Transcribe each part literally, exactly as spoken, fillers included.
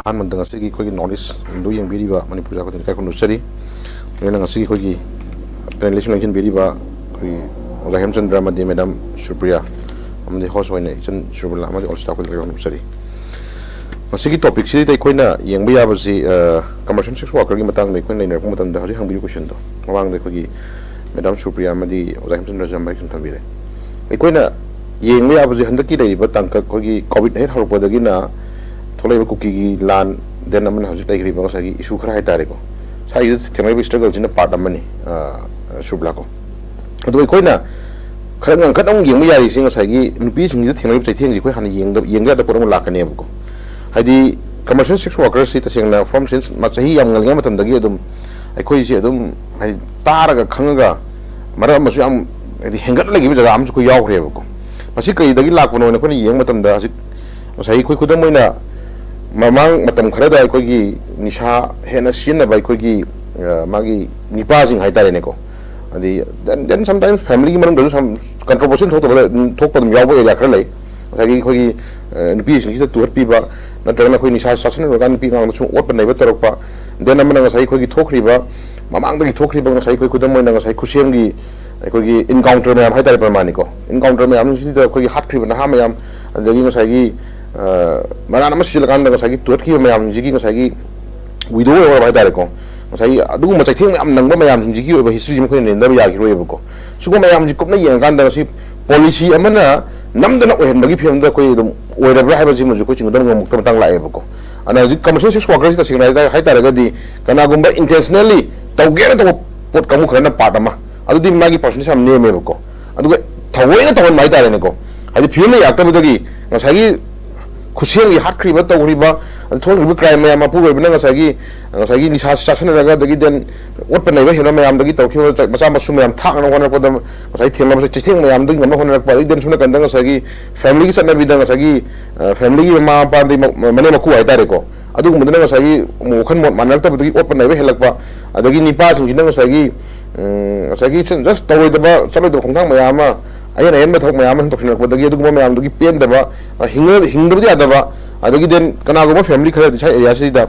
ꯑꯍꯥꯟꯕꯗ ꯉꯁꯤꯒꯤ ꯑꯩꯈꯣꯏꯒꯤ North East ꯗꯨ ꯌꯦꯡꯕꯤꯔꯤꯕ ꯃꯅꯤꯄꯨꯔ ꯖꯥꯒ ꯈꯨꯗꯤꯡ ꯏꯀꯥꯏ ꯈꯨꯝꯅꯖꯔꯤ꯫ ꯂꯣꯏꯅꯅ ꯉꯁꯤꯒꯤ ꯑꯩꯈꯣꯏꯒꯤ panelist ꯂꯦꯡꯁꯤꯟꯕꯤꯔꯤꯕ ꯑꯩꯈꯣꯏꯒꯤ ꯑꯣꯖꯥ ꯍꯦꯝꯆꯟꯗ꯭ꯔ ꯑꯃꯗꯤ ꯃꯦꯗꯥꯝ ꯁꯨꯄ꯭ꯔꯤꯌꯥ ꯑꯃꯗꯤ host ꯑꯣꯏꯅ ꯏꯆꯟ ꯁꯨꯔꯃꯤꯂꯥ ꯑꯃꯗꯤ all staff ꯈꯨꯗꯤꯡ ꯏꯀꯥꯏ ꯈꯨꯝꯅꯖꯔꯤ꯫ ꯉꯁꯤꯒꯤ topic ꯁꯤꯗ ꯑꯩꯈꯣꯏꯅ ꯌꯦꯡꯕ ꯌꯥꯕꯁꯤ, ꯑ, commercial sex worker ꯒꯤ ꯃꯇꯥꯡꯗ ꯑꯩꯈꯣꯏꯅ ꯅꯩꯅꯔꯛꯄ ꯃꯇꯝꯗ ꯍꯧꯖꯤꯛ ꯍꯪꯕꯤꯌꯨ question ꯗꯣ꯫ ꯃꯃꯥꯡꯗ ꯑꯩꯈꯣꯏꯒꯤ ꯃꯦꯗꯥꯝ ꯁꯨꯄ꯭ꯔꯤꯌꯥ ꯑꯃꯗꯤ ꯑꯣꯖꯥ ꯍꯦꯝꯆꯟꯗ꯭ꯔꯁꯨ ꯌꯥꯝ ꯃꯔꯤꯛ ꯆꯨꯝꯅ ꯊꯝꯕꯤꯔꯦ꯫ ꯑꯩꯈꯣꯏꯅ ꯌꯦꯡꯕ ꯌꯥꯕꯁꯤ ꯍꯟꯗꯛꯀꯤ ꯂꯩꯔꯤꯕ ꯇꯥꯡꯀꯛ ꯑꯩꯈꯣꯏꯒꯤ COVID ꯍꯦꯛ ꯍꯧꯔꯛꯄꯗꯒꯤꯅ ꯊꯣꯛꯂꯛꯏꯕ ꯀꯨꯀꯤꯒꯤ ꯂꯥꯟ, then ꯑꯃꯅ ꯍꯧꯖꯤꯛ ꯂꯩꯈ꯭ꯔꯤꯕ ꯉꯁꯥꯏꯒꯤ issue ꯈꯔ ꯍꯥꯏꯇꯥꯔꯦꯀꯣ꯫ ꯁ꯭ꯋꯥꯏꯁꯤꯗ ꯊꯦꯡꯅꯔꯤꯕ struggle ꯁꯤꯅ part ꯑꯃꯅꯤ, ꯑ, ꯁꯨꯔꯃꯤꯂꯥ ꯀꯣ꯫ ꯑꯗꯣ ꯑꯩꯈꯣꯏꯅ ꯈꯔ ꯉꯟꯈꯠꯅ ꯑꯃꯨꯛ ꯌꯦꯡꯕ ꯌꯥꯔꯤꯁꯦ ꯉꯁꯥꯏꯒꯤ ꯅꯨꯄꯤꯁꯤꯡꯁꯤꯗ ꯊꯦꯡꯅꯔꯤꯕ ꯆꯩꯊꯦꯡꯁꯦ ꯑꯩꯈꯣꯏ ꯍꯥꯟꯅ ꯌꯦꯡꯗ-, ꯌꯦꯡꯗ ꯌꯥꯗꯕ ꯄꯣꯠ ꯑꯃ ꯂꯥꯛꯀꯅꯦꯕꯀꯣ꯫ ꯍꯥꯏꯗꯤ commercial sex worker ꯁꯤ ꯇꯁꯦꯡꯅ from since ꯃ-, ꯆꯍꯤ ꯌꯥꯝ ꯉꯜꯂꯤꯉꯩ ꯃꯇꯝꯗꯒꯤ ꯑꯗꯨꯝ ꯑꯩꯈꯣꯏꯁꯦ ꯑꯗꯨꯝ ꯍꯥꯏꯗꯤ ꯇꯥꯔꯒ ꯈꯪꯉꯒ ꯃꯔꯛ ꯑꯃꯁꯨ ꯌꯥꯝ ꯍꯥꯏꯗꯤ ꯍꯦꯟꯒꯠꯂꯛꯈꯤꯕ ꯖꯒꯥ ꯑꯃꯁꯨ ꯑꯩꯈꯣꯏ ꯌꯥꯎꯈ꯭ꯔꯦꯕꯀꯣ꯫ ꯃꯁꯤ ꯀꯔꯤꯗꯒꯤ ꯂꯥꯛꯄꯅꯣ ꯍꯥꯏꯅ ꯑꯩꯈꯣꯏꯅ ꯌꯦꯡꯕ ꯃꯇꯝꯗ ꯍꯧꯖꯤꯛ ꯉꯁꯥꯏꯒꯤ ꯑꯩꯈꯣꯏ ꯈꯨꯗꯝ ꯑꯣꯏꯅ ꯃꯃꯥꯡ ꯃꯇꯝ ꯈꯔꯗ ꯑꯩꯈꯣꯏꯒꯤ ꯅꯤꯁꯥ ꯍꯦꯟꯅ ꯁꯤꯖꯤꯟꯅꯕ ꯑꯩꯈꯣꯏꯒꯤ, ꯑ, ꯃꯥꯒꯤ ꯅꯤꯄꯥꯁꯤꯡ ꯍꯥꯏꯇꯥꯔꯦꯅꯦꯀꯣ꯫ ꯑꯗꯩ then, then sometimes family ꯒꯤ ꯃꯅꯨꯡꯗꯁꯨ some controversy ꯊꯣꯛꯇꯕ, ꯊꯣꯛꯄ ꯑꯗꯨꯝ ꯌꯥꯎꯕ area ꯈꯔ ꯂꯩ꯫ ꯉꯁꯥꯏꯒꯤ ꯑꯩꯈꯣꯏꯒꯤ, ꯑ, ꯅꯨꯄꯤꯁꯤꯡꯁꯤꯗ ꯇꯨꯍꯠꯄꯤꯕ, ꯅꯠꯇ꯭ꯔꯒꯅ ꯑꯩꯈꯣꯏ ꯅꯤꯁꯥ ꯆꯥꯁꯤꯟꯅꯔꯀꯥꯟꯗ ꯅꯨꯄꯤ ꯑꯉꯥꯡꯗ ꯁꯨꯝ ꯑꯣꯠꯄ ꯅꯩꯕ ꯇꯧꯔꯛꯄ, then ꯑꯃꯅ ꯉꯁꯥꯏ ꯑꯩꯈꯣꯏꯒꯤ ꯊꯣꯛꯈ꯭ꯔꯤꯕ, ꯃꯃꯥꯡꯗꯒꯤ ꯊꯣꯛꯈ꯭ꯔꯤꯕ ꯉꯁꯥꯏ ꯑꯩꯈꯣꯏ ꯈꯨꯗꯝ ꯑꯣꯏꯅ ꯉꯁꯥꯏ ꯈꯨꯠꯁꯦꯝꯒꯤ ꯑꯩꯈꯣꯏꯒꯤ encounter ꯃꯌꯥꯝ ꯍꯥꯏꯇꯥꯔꯦ, ꯄ꯭ꯔꯃꯥꯅꯤꯀꯣ, encounter ꯃꯌꯥꯝꯁꯤꯗ ꯑꯩꯈꯣꯏꯒꯤ ꯍꯥꯠꯈ꯭ꯔꯤꯕ ꯅꯍꯥ ꯃꯌꯥꯝ, ꯑꯗꯒꯤ ꯉꯁꯥꯏꯒꯤ, ꯑ, ꯃꯔꯥꯟ ꯑꯃ ꯁꯤꯖꯤꯜꯂꯀꯥꯟꯗ ꯉꯁꯥꯏꯒꯤ ꯇꯨꯍꯠꯈꯤꯕ ꯃꯌꯥꯝꯁꯤꯒꯤ ꯉꯁꯥꯏꯒꯤ widow ꯑꯣꯏꯍꯧꯔꯕ ꯍꯥꯏꯇꯥꯔꯦꯀꯣ, ꯉꯁꯥꯏꯒꯤ ꯑꯗꯨꯒꯨꯝꯕ ꯆꯩꯊꯦꯡ ꯃꯌꯥꯝ ꯅꯪꯕ ꯃꯌꯥꯝꯁꯤꯡꯁꯤꯒꯤ ꯑꯣꯏꯕ history ꯁꯤꯃ ꯑꯩꯈꯣꯏꯅ ꯅꯩꯅꯕ ꯌꯥꯈꯤꯔꯣꯏꯕꯀꯣ꯫ ꯁꯤꯒꯨꯝꯕ ꯃꯌꯥꯝꯁꯤ ꯀꯨꯞꯅ ꯌꯦꯡꯉꯀꯥꯟꯗ ꯉꯁꯤ policy ꯑꯃꯅ ꯅꯝꯗꯅ ꯑꯣꯏꯍꯟꯕꯒꯤ ꯐꯤꯕꯝꯗ ꯑꯩꯈꯣꯏ ꯑꯗꯨꯝ ꯑꯣꯏꯔꯕ꯭ꯔꯥ ꯍꯥꯏꯕꯁꯤꯃꯁꯨ ꯑꯩꯈꯣꯏ ꯆꯤꯡꯅꯗꯕ ꯉꯝꯃꯛꯇꯕ ꯃꯇꯥꯡ ꯂꯥꯛꯑꯦꯕꯀꯣ꯫ ꯑꯗꯨꯅ ꯍꯧꯖꯤꯛ commercial sex worker ꯁꯤ ꯇꯁꯦꯡꯅ ꯍꯥꯏ ꯇꯥꯔ-, ꯍꯥꯏ ꯇꯥꯔꯒꯗꯤ ꯀꯅꯥꯒꯨꯝꯕ intentionally ꯇꯧꯒꯦꯅ ꯇꯧꯕ ꯄꯣꯠ ꯀꯥꯡꯕꯨ ꯈꯔꯅ part ꯑꯃ, ꯑꯗꯨꯗꯤ ꯃꯥꯒꯤ percentage ꯌꯥꯝ ꯅꯦꯝꯃꯦꯕꯀꯣ꯫ ꯑꯗꯨꯒ ꯊꯑꯣꯏꯅ ꯇꯧꯍꯟꯕ ꯍꯥꯏꯇꯥꯔꯦꯅꯦꯀꯣ, ꯍꯥꯏꯗꯤ ꯐꯤꯕꯝꯗ ꯌꯥꯔꯛꯇꯕꯗꯒꯤ ꯉꯁꯥꯏꯒꯤ ꯈꯨꯠꯁꯦꯝꯒꯤ ꯍꯥꯠꯈ꯭ꯔꯤꯕ, ꯇꯧꯈ꯭ꯔꯤꯕ, ꯑꯗꯩ ꯊꯣꯛꯈ꯭ꯔꯤꯕ crime ꯃꯌꯥꯝ, ꯃꯄꯨꯔꯣꯏꯕꯅ ꯉꯁꯥꯏꯒꯤ, ꯉꯁꯥꯏꯒꯤ ꯅꯤꯁꯥ ꯆꯥꯁꯤꯟꯅꯔꯒ, ꯑꯗꯒꯤ then ꯑꯣꯠꯄ ꯅꯩꯕ ꯍꯦꯟꯕ ꯃꯌꯥꯝꯗꯒꯤ ꯇꯧꯈꯤꯕ ꯃꯆꯥ ꯃꯁꯨ ꯃꯌꯥꯝ ꯊꯥꯛꯅꯕ ꯍꯣꯠꯅꯔꯛꯄꯗ ꯉꯁꯥꯏ ꯊꯦꯡꯅꯕꯁꯦ ꯆꯩꯊꯦꯡ ꯃꯌꯥꯝꯗꯒꯤ ꯉꯝꯅꯕ ꯍꯣꯠꯅꯔꯛꯄ, ꯑꯗꯒꯤ then ꯁꯣꯝ ꯅꯥꯀꯟꯗ ꯉꯁꯥꯏꯒꯤ family ꯒꯤ ꯆꯠꯅꯕꯤꯗ ꯉꯁꯥꯏꯒꯤ, ꯑ, family ꯒꯤ ꯃꯃꯥ ꯃꯄꯥ ꯑꯗꯩ ꯃ-, ꯃ-, ꯃꯅꯦꯝ ꯃꯀꯨ ꯍꯥꯏꯇꯥꯔꯦꯀꯣ, ꯑꯗꯨꯒꯨꯝꯕꯗꯨꯅ ꯉꯁꯥꯏꯒꯤ ꯋꯥꯈꯜ ꯃꯣꯠ ꯃꯥꯟꯅꯔꯛꯇꯕꯗꯒꯤ ꯑꯣꯠꯄ ꯅꯩꯕ ꯍꯦꯜꯂꯛꯄ, ꯑꯗꯒꯤ ꯅꯤꯄꯥꯁꯤꯡꯁꯤꯅ ꯉꯁꯥꯏꯒꯤ, ꯎꯝ, ꯉꯁꯥꯏꯒꯤ just ꯇꯧꯔꯣꯏꯗꯕ ꯆꯠꯂꯣꯏꯗꯕ ꯈꯣꯡꯊꯥꯡ ꯃꯌꯥꯝ ꯑꯃ, ꯑꯍꯦꯟ ꯑꯍꯦꯟꯕ ꯊꯕꯛ ꯃꯌꯥꯝ ꯑꯃ ꯁꯨꯝ ꯇꯧꯁꯤꯜꯂꯛꯄꯗꯒꯤ ꯑꯗꯨꯒꯨꯝꯕ ꯃꯌꯥꯝꯗꯨꯒꯤ ꯄꯦꯟꯗꯕ, ꯑ, ꯍꯤꯡꯉ-, ꯍꯤꯡꯗꯕꯗꯤ ꯌꯥꯗꯕ, ꯑꯗꯒꯤ then ꯀꯅꯥꯒꯨꯝꯕ family ꯈꯔꯗꯤ ꯁꯥꯏ area ꯁꯤꯗ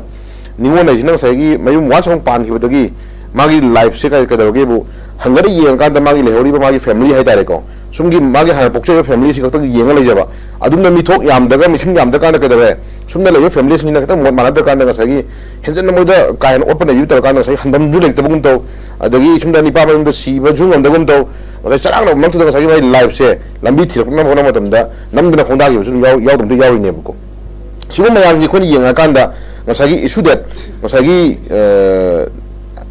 ꯅꯤꯉꯣꯜ ꯍꯥꯏꯁꯤꯅ ꯉꯁꯥꯏꯒꯤ ꯃꯌꯨꯝ once ꯑꯃꯨꯛ ꯄꯥꯟꯈꯤꯕꯗꯒꯤ ꯃꯥꯒꯤ life ꯁꯦ ꯀꯩ-, ꯀꯩꯗꯧꯔꯒꯦꯕꯨ ꯍꯪꯒꯠꯂ ꯌꯦꯡꯉꯀꯥꯟꯗ ꯃꯥꯒꯤ ꯂꯩꯍꯧꯔꯤꯕ ꯃꯥꯒꯤ family ꯍꯥꯏꯇꯥꯔꯦꯀꯣ, ꯁꯨꯝꯒꯤ ꯃꯥꯒꯤ ꯍꯥꯟꯅ ꯄꯣꯛꯆꯔꯤꯕ family ꯁꯤ ꯈꯛꯇꯒꯤ ꯌꯦꯡꯉ ꯂꯩꯖꯕ꯫ ꯑꯗꯨꯝꯅ ꯃꯤꯊꯣꯛ ꯌꯥꯝꯗ꯭ꯔꯒ ꯃꯤꯁꯤꯡ ꯌꯥꯝꯗ꯭ꯔꯀꯥꯟꯗ ꯀꯩꯗꯧꯔꯦ? ꯁꯨꯝꯅ ꯂꯩꯕ family ꯁꯤꯡꯁꯤꯅ ꯈꯤꯇꯪ ꯃꯣꯠ ꯃꯥꯟꯅꯗ꯭ꯔꯀꯥꯟꯗ ꯉꯁꯥꯏꯒꯤ ꯍꯦꯟꯖꯟꯅ ꯃꯣꯏꯗ ꯀꯥ ꯍꯦꯟꯅ ꯑꯣꯠꯄ ꯅꯩꯕꯤꯕ ꯇꯧꯔꯀꯥꯟꯗ ꯉꯁꯥꯏꯒꯤ ꯍꯟꯐꯝꯁꯨ ꯂꯩꯇꯕꯒꯨꯝ ꯇꯧ, ꯑꯗꯒꯤ ꯁꯨꯝꯗ ꯅꯤꯄꯥ ꯃꯌꯨꯝꯗ ꯁꯤꯕꯁꯨ ꯉꯝꯗꯒꯨꯝ ꯇꯧ, ꯉꯁꯥꯏ ꯆꯔꯥꯡꯅꯕ ꯃꯔꯛꯇꯨꯗ ꯉꯁꯥꯏꯒꯤ ꯃꯥꯒꯤ life ꯁꯦ ꯂꯝꯕꯤ ꯊꯤꯔꯛꯅꯕ ꯍꯣꯠꯅꯕ ꯃꯇꯝꯗ ꯅꯝꯗꯨꯅ ꯈꯣꯡꯗꯥꯈꯤꯕꯁꯨ ꯑꯗꯨꯝ ꯌꯥꯎ-, ꯌꯥꯎꯗꯕꯗꯤ ꯌꯥꯎꯔꯤꯅꯦꯕꯀꯣ꯫ ꯁꯤꯒꯨꯝꯕ ꯃꯌꯥꯝꯁꯤ ꯑꯩꯈꯣꯏꯅ ꯌꯦꯡꯉꯀꯥꯟꯗ ꯉꯁꯥꯏꯒꯤ issue that ꯉꯁꯥꯏꯒꯤ, ꯑ,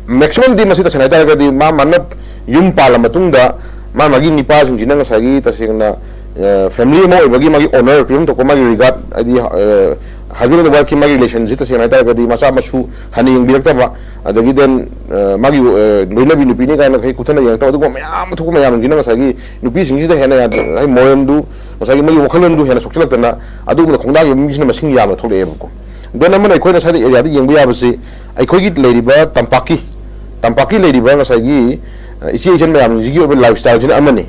maximum ꯗꯤ ꯃꯁꯤ ꯇꯁꯦꯡꯅ ꯍꯥꯏꯇꯥꯔꯒꯗꯤ ꯃꯥ ꯃꯥꯅ ꯌꯨꯝ ꯄꯥꯜꯂ ꯃꯇꯨꯡꯗ ꯃꯥ ꯃꯥꯒꯤ ꯅꯤꯄꯥꯁꯤꯡꯁꯤꯅ ꯉꯁꯥꯏꯒꯤ ꯇꯁꯦꯡꯅ, ꯑ, family ꯑꯃ ꯑꯣꯏꯕꯒꯤ ꯃꯥꯒꯤ honor, ꯄꯤꯐꯝ ꯊꯣꯛꯄ ꯃꯥꯒꯤ regard, ꯍꯥꯏꯗꯤ, ꯑ, husband and wife ꯀꯤ ꯃꯥꯒꯤ relation ꯁꯤ ꯇꯁꯦꯡꯅ ꯍꯥꯏꯇꯥꯔꯒꯗꯤ ꯃꯆꯥ ꯃꯁꯨ ꯍꯟꯅ ꯌꯦꯡꯕꯤꯔꯛꯇꯕ, ꯑꯗꯒꯤ then, ꯑ, ꯃꯥꯒꯤ, ꯑ, ꯂꯣꯏꯅꯕꯤ ꯅꯨꯄꯤꯅꯤ ꯀꯥꯏꯅ ꯀꯩ ꯀꯨꯞꯊꯅ ꯌꯦꯡꯉꯛꯇꯕ, ꯑꯗꯨꯒꯨꯝꯕ ꯃꯌꯥꯝ ꯑꯃ ꯊꯣꯛꯄ ꯃꯌꯥꯝꯁꯤꯅ ꯉꯁꯥꯏꯒꯤ ꯅꯨꯄꯤꯁꯤꯡꯁꯤꯗ ꯍꯦꯟꯅ ꯌꯥꯗ-, ꯍꯥꯏꯗꯤ moral ꯗꯨ, ꯉꯁꯥꯏꯒꯤ ꯃꯣꯏꯒꯤ ꯋꯥꯈꯜꯂꯣꯟꯗꯨ ꯍꯦꯟꯅ ꯁꯣꯛꯆꯤꯜꯂꯛꯇꯅ ꯑꯗꯨꯒꯨꯝꯕꯗ ꯈꯣꯡꯗꯥꯈꯤꯕ ꯃꯤꯁꯤꯅ ꯃꯁꯤꯡ ꯌꯥꯝꯅ ꯊꯣꯛꯂꯛꯑꯦꯕꯀꯣ꯫ Then ꯑꯃꯅ ꯑꯩꯈꯣꯏꯅ ꯁ꯭ꯋꯥꯏꯗ area ꯗ ꯌꯦꯡꯕ ꯌꯥꯕꯁꯤ ꯑꯩꯈꯣꯏꯒꯤ ꯂꯩꯔꯤꯕ ꯇꯝꯄꯥꯛꯀꯤ, ꯇꯝꯄꯥꯛꯀꯤ ꯂꯩꯔꯤꯕ ꯉꯁꯥꯏꯒꯤ, ꯑ, ꯏꯆꯦ ꯏꯆꯟ ꯃꯌꯥꯝꯁꯤꯒꯤ ꯑꯣꯏꯕ lifestyle ꯁꯤꯅ ꯑꯃꯅꯤ꯫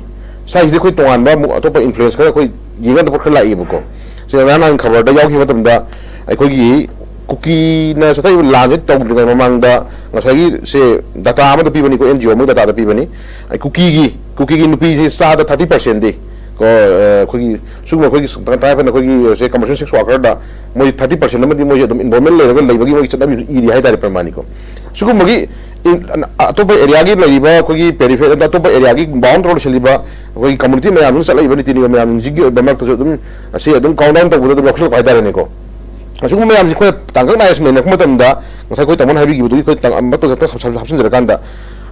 ꯁ꯭ꯋꯥꯏꯁꯤꯗ ꯑꯩꯈꯣꯏ ꯇꯣꯉꯥꯟꯕ ꯑꯃꯨꯛ ꯑꯇꯣꯞꯄ influence ꯈꯔ ꯑꯩꯈꯣꯏ ꯌꯦꯡꯉꯀꯥꯟꯗ ꯈꯔ ꯂꯥꯛꯏꯕꯀꯣ꯫ ꯁꯤ ꯉꯔꯥꯡ ꯅꯍꯥꯟ ꯈꯕꯔꯗ ꯌꯥꯎꯈꯤꯕ ꯃꯇꯝꯗ ꯑꯩꯈꯣꯏꯒꯤ ꯀꯨꯀꯤꯅ ꯆꯠꯊꯔꯤꯕ ꯂꯥꯟꯁꯦ ꯇꯧꯗ꯭ꯔꯤꯉꯩ ꯃꯃꯥꯡꯗ ꯉꯁꯥꯏꯒꯤ ꯁꯦ data ꯑꯃꯗ ꯄꯤꯕꯅꯤꯀꯣ, NGO ꯑꯃꯒꯤ data ꯗ ꯄꯤꯕꯅꯤ꯫ ꯑꯩ ꯀꯨꯀꯤꯒꯤ, ꯀꯨꯀꯤꯒꯤ ꯅꯨꯄꯤꯁꯤ ꯆꯥꯗ thirty percent ꯗꯤ ꯀꯣ, ꯑ, ꯑꯩꯈꯣꯏꯒꯤ ꯁꯤꯒꯨꯝꯕ ꯑꯩꯈꯣꯏꯒꯤ ꯇꯉꯥꯏ ꯐꯗꯅ ꯑꯩꯈꯣꯏꯒꯤ ꯁꯦ commercial sex worker ꯗ ꯃꯣꯏ thirty percent ꯑꯃꯗꯤ ꯃꯣꯏꯁꯦ ꯑꯗꯨꯝ involvement ꯂꯩꯔꯒ ꯂꯩꯕꯒꯤ ꯃꯣꯏꯒꯤ ꯆꯠꯅꯕꯤꯁꯨ ꯏꯔꯤ ꯍꯥꯏꯇꯥꯔꯦ ꯄ꯭ꯔꯃꯥꯟꯅꯤꯀꯣ꯫ ꯁꯤꯒꯨꯝꯕꯒꯤ ꯏꯟ-, ꯑ-, ꯑꯇꯣꯞꯄ area ꯒꯤ ꯂꯩꯔꯤꯕ ꯑꯩꯈꯣꯏꯒꯤ periphery, ꯑꯇꯣꯞꯄ area ꯒꯤ bound ꯇꯧꯔ ꯂꯩꯁꯜꯂꯤꯕ ꯑꯩꯈꯣꯏꯒꯤ community ꯃꯌꯥꯝꯁꯤꯡ ꯆꯠꯂꯛꯏꯕ ꯅꯤꯇꯤ ꯅꯤꯌꯣꯝ ꯃꯌꯥꯝꯁꯤꯡꯁꯤꯒꯤ ꯑꯣꯏꯕ ꯃꯔꯛꯇꯁꯨ ꯑꯗꯨꯝ ꯁꯤ ꯑꯗꯨꯝ count down ꯇꯧꯕꯗ ꯑꯗꯨꯝ ꯌꯥꯎꯁꯜꯂꯛꯄ ꯍꯥꯏꯇꯥꯔꯦꯅꯦꯀꯣ꯫ ꯑꯁꯤꯒꯨꯝꯕ ꯃꯌꯥꯝꯁꯤ ꯑꯩꯈꯣꯏꯅ ꯇꯥꯡꯀꯛ ꯅꯥꯏꯅ ꯁꯨꯝ ꯅꯩꯅꯔꯛꯄ ꯃꯇꯝꯗ ꯉꯁꯥꯏ ꯑꯩꯈꯣꯏ ꯇꯥꯃꯣꯅ ꯍꯥꯏꯕꯤꯈꯤꯕꯗꯨꯒꯤ ꯑꯩꯈꯣꯏ ꯇꯥꯡ-, ꯑꯃꯠꯇ ꯍꯦꯛꯇ ꯍꯥꯞꯆꯤꯟꯖꯔꯀꯥꯟꯗ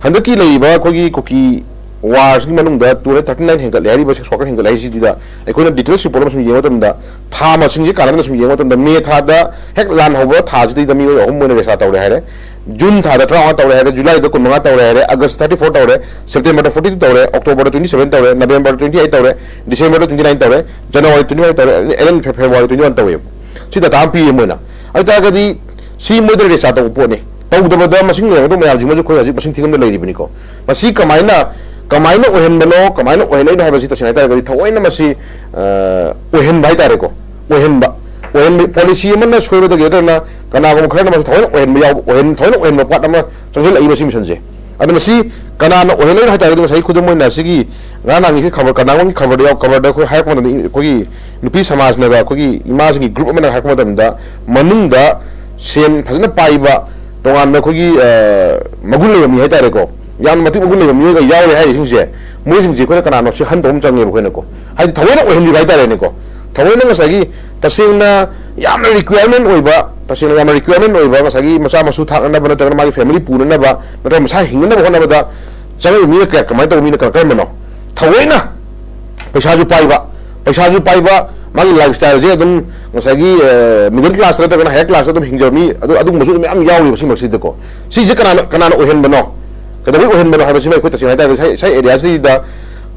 ꯍꯟꯗꯛꯀꯤ ꯂꯩꯔꯤꯕ ꯑꯩꯈꯣꯏꯒꯤ ꯀꯨꯀꯤ ꯋꯥꯔꯁꯤꯒꯤ ꯃꯅꯨꯡꯗ two hundred thirty nine ꯍꯦꯟꯒꯠꯂꯦ ꯍꯥꯏꯔꯤꯕ sex worker ꯍꯦꯟꯒꯠꯂꯦ ꯍꯥꯏꯁꯤꯗ ꯑꯩꯈꯣꯏꯅ details report ꯑꯃ ꯁꯨꯝ ꯌꯦꯡꯕ ꯃꯇꯝꯗ ꯊꯥ ꯃꯁꯤꯡꯁꯦ ꯀꯥꯟꯅꯗꯅ ꯁꯨꯝ ꯌꯦꯡꯕ ꯃꯇꯝꯗ ꯃꯦ ꯊꯥꯗ ꯍꯦꯛ ꯂꯥꯟ ꯍꯧꯕ ꯊꯥꯁꯤꯗꯩꯗ ꯃꯤꯑꯣꯏ ꯑꯍꯨꯝ ꯑꯣꯏꯅ register ꯇꯧꯔꯦ ꯍꯥꯏꯔꯦ꯫ ꯖꯨꯟ ꯊꯥꯗ ꯇꯔꯥꯃꯉꯥ ꯇꯧꯔꯦ ꯍꯥꯏꯔꯦ, ꯖꯨꯂꯥꯏꯗ ꯀꯨꯟꯃꯉꯥ ꯇꯧꯔꯦ ꯍꯥꯏꯔꯦ, ꯑꯥꯒꯁ thirty four ꯇꯧꯔꯦ, ꯁꯦꯞꯇꯦꯝꯕꯔꯗ forty two ꯇꯧꯔꯦ, ꯑꯣꯛꯇꯣꯕꯔꯗ twenty seven ꯇꯧꯔꯦ, ꯅꯕꯦꯝꯕꯔꯗ twenty eight ꯇꯧꯔꯦ, ꯗꯤꯁꯦꯝꯕꯔꯗ twenty nine ꯇꯧꯔꯦ, ꯖꯅꯋꯥꯔꯤ twenty five ꯇꯧꯔꯦ, ꯑꯦꯟ ꯐꯦꯕ꯭ꯔꯨꯋꯥꯔꯤ twenty one ꯇꯧꯋꯦꯕ꯫ ꯁꯤ data ꯑꯃ ꯄꯤꯌꯦ ꯃꯣꯏꯅ꯫ ꯑꯗꯨ ꯇꯥꯔꯒꯗꯤ ꯁꯤ ꯃꯣꯏꯗ register ꯇꯧꯕ ꯄꯣꯠꯅꯤ꯫ ꯇꯧꯗꯕꯗ ꯃꯁꯤꯡ ꯂꯩꯔꯝꯒꯗꯧꯕ ꯃꯌꯥꯝꯁꯤꯃꯁꯨ ꯑꯩꯈꯣꯏ ꯍꯧꯖꯤꯛ ꯃꯁꯤꯡ ꯊꯤꯉꯝꯗ ꯂꯩꯔꯤꯕꯅꯤꯀꯣ꯫ ꯃꯁꯤ ꯀꯃꯥꯏꯅ, ꯀꯃꯥꯏꯅ ꯑꯣꯏꯍꯟꯕꯅꯣ, ꯀꯃꯥꯏꯅ ꯑꯣꯏꯍꯜꯂꯛꯏꯅꯣ ꯍꯥꯏꯕꯁꯤ ꯇꯁꯦꯡꯅ ꯍꯥꯏꯇꯥꯔꯒꯗꯤ ꯊꯑꯣꯏꯅ ꯃꯁꯤ, ꯑ, ꯑꯣꯏꯍꯟꯕ ꯍꯥꯏꯇꯥꯔꯦꯀꯣ꯫ ꯑꯣꯏꯍꯟꯕ꯫ ꯑꯣꯏꯍꯟꯕ ꯄꯣꯂꯤꯁꯤ ꯑꯃꯅ ꯁꯣꯏꯕꯗꯒꯤ ꯅꯠꯇ꯭ꯔꯒꯅ ꯀꯅꯥꯒꯨꯝꯕ ꯈꯔꯅ ꯃꯁꯤ ꯊꯑꯣꯏꯅ ꯑꯣꯏꯍꯟꯕ ꯌꯥꯎꯕ, ꯑꯣꯏꯍꯟ-, ꯊꯑꯣꯏꯅ ꯑꯣꯏꯍꯟꯕ ꯄꯥꯠ ꯑꯃ ꯆꯪꯁꯤꯜꯂꯛꯏꯕ ꯁꯤ ꯃꯤꯁꯟꯁꯦ꯫ ꯑꯗꯣ ꯃꯁꯤ ꯀꯅꯥꯅ ꯑꯣꯏꯍꯜꯂꯛꯏꯅꯣ ꯍꯥꯏ ꯇꯥꯔꯒꯗꯤ, ꯉꯁꯥꯏ ꯈꯨꯗꯝ ꯑꯣꯏꯅ ꯁꯤꯒꯤ ꯉꯔꯥꯡ ꯅꯍꯥꯟꯒꯤ ꯈꯕꯔ, ꯀꯅꯥꯒꯨꯝꯕꯒꯤ ꯈꯕꯔꯗ ꯌꯥꯎ-, ꯈꯕꯔꯗ ꯑꯩꯈꯣꯏ ꯍꯥꯏꯔꯛꯄ ꯃꯇꯝꯗ, ꯑꯩꯈꯣꯏꯒꯤ ꯅꯨꯄꯤ ꯁꯃꯥꯖꯅꯒ, ꯑꯩꯈꯣꯏꯒꯤ ꯏꯃꯥꯁꯤꯡꯒꯤ ꯒ꯭ꯔꯨꯞ ꯑꯃꯅ ꯍꯥꯏꯔꯛꯄ ꯃꯇꯝꯗ, ꯃꯅꯨꯡꯗ ꯁꯦꯟ ꯐꯖꯅ ꯄꯥꯏꯕ ꯇꯣꯉꯥꯟꯕ ꯑꯩꯈꯣꯏꯒꯤ, ꯑ, ꯃꯒꯨꯟ ꯂꯩꯕ ꯃꯤ ꯍꯥꯏꯇꯥꯔꯦꯀꯣ, ꯌꯥꯝꯅ ꯃꯇꯤꯛ ꯃꯒꯨꯟ ꯂꯩꯕ ꯃꯤꯑꯣꯏꯒ ꯌꯥꯎꯔꯦ ꯍꯥꯏꯔꯤꯁꯤꯡꯁꯦ, ꯃꯣꯏꯁꯤꯡꯁꯦ ꯑꯩꯈꯣꯏꯅ ꯀꯅꯥꯅꯣ ꯆꯦꯛꯍꯟꯕ ꯑꯃ ꯆꯪꯉꯦꯕ ꯑꯩꯈꯣꯏꯅꯀꯣ꯫ ꯍꯥꯏꯗꯤ ꯊꯑꯣꯏꯅ ꯑꯣꯏꯍꯟꯕꯤꯕ ꯍꯥꯏꯇꯥꯔꯦꯅꯦꯀꯣ꯫ ꯊꯑꯣꯏꯅ ꯉꯁꯥꯏꯒꯤ ꯇꯁꯦꯡꯅ ꯌꯥꯝꯅ ꯔꯤꯀ꯭ꯋꯥꯌꯔꯃꯦꯟ ꯑꯣꯏꯕ, ꯇꯁꯦꯡꯅ ꯌꯥꯝꯅ ꯔꯤꯀ꯭ꯋꯥꯌꯔꯃꯦꯟ ꯑꯣꯏꯕ, ꯉꯁꯥꯏꯒꯤ ꯃꯆꯥ ꯃꯁꯨ ꯊꯥꯛꯅꯅꯕ ꯅꯠꯇ꯭ꯔꯒꯅ ꯃꯥꯒꯤ ꯐꯦꯃꯤꯂꯤ ꯄꯨꯅꯅꯕ ꯅꯠꯇ꯭ꯔꯒ ꯃꯁꯥ ꯍꯤꯡꯅꯅꯕ ꯍꯣꯠꯅꯕꯗ ꯆꯪꯉꯛꯏꯕ ꯃꯤꯅ ꯀꯌꯥ, ꯀꯃꯥꯏꯅ ꯇꯧꯕ ꯃꯤꯅ ꯀꯔ-, ꯀꯔꯝꯕꯅꯣ? ꯊꯑꯣꯏꯅ ꯄꯩꯁꯥꯁꯨ ꯄꯥꯏꯕ, ꯄꯩꯁꯥꯁꯨ ꯄꯥꯏꯕ, ꯃꯥꯒꯤ ꯂꯥꯏꯐ ꯁ꯭ꯇꯥꯏꯜꯁꯦ ꯑꯗꯨꯝ ꯉꯁꯥꯏꯒꯤ, ꯑ, ꯃꯤꯗꯜ ꯀ꯭ꯂꯥꯁ ꯅꯠꯇ꯭ꯔꯒꯅ ꯍꯥꯌꯔ ꯀ꯭ꯂꯥꯁꯇ ꯑꯗꯨꯝ ꯍꯤꯡꯖꯕ ꯃꯤ ꯑꯗꯨ, ꯑꯗꯨꯒꯨꯝꯕꯁꯨ ꯑꯗꯨꯝ ꯃꯌꯥꯝ ꯌꯥꯎꯔꯤꯕ ꯁꯤꯃꯛꯁꯤꯗꯀꯣ꯫ ꯁꯤꯁꯦ ꯀꯅꯥꯅ, ꯀꯅꯥꯅ ꯑꯣꯏꯍꯟꯕꯅꯣ? ꯀꯩꯗꯧꯕꯩ ꯑꯣꯏꯍꯟꯕꯅꯣ ꯍꯥꯏꯕꯁꯤꯃ ꯑꯩꯈꯣꯏ ꯇꯁꯦꯡꯅ ꯍꯥꯏꯇꯥꯔꯒꯗꯤ ꯁꯥꯏ, ꯁꯥꯏ ꯑꯦꯔꯤꯌꯥꯁꯤꯗ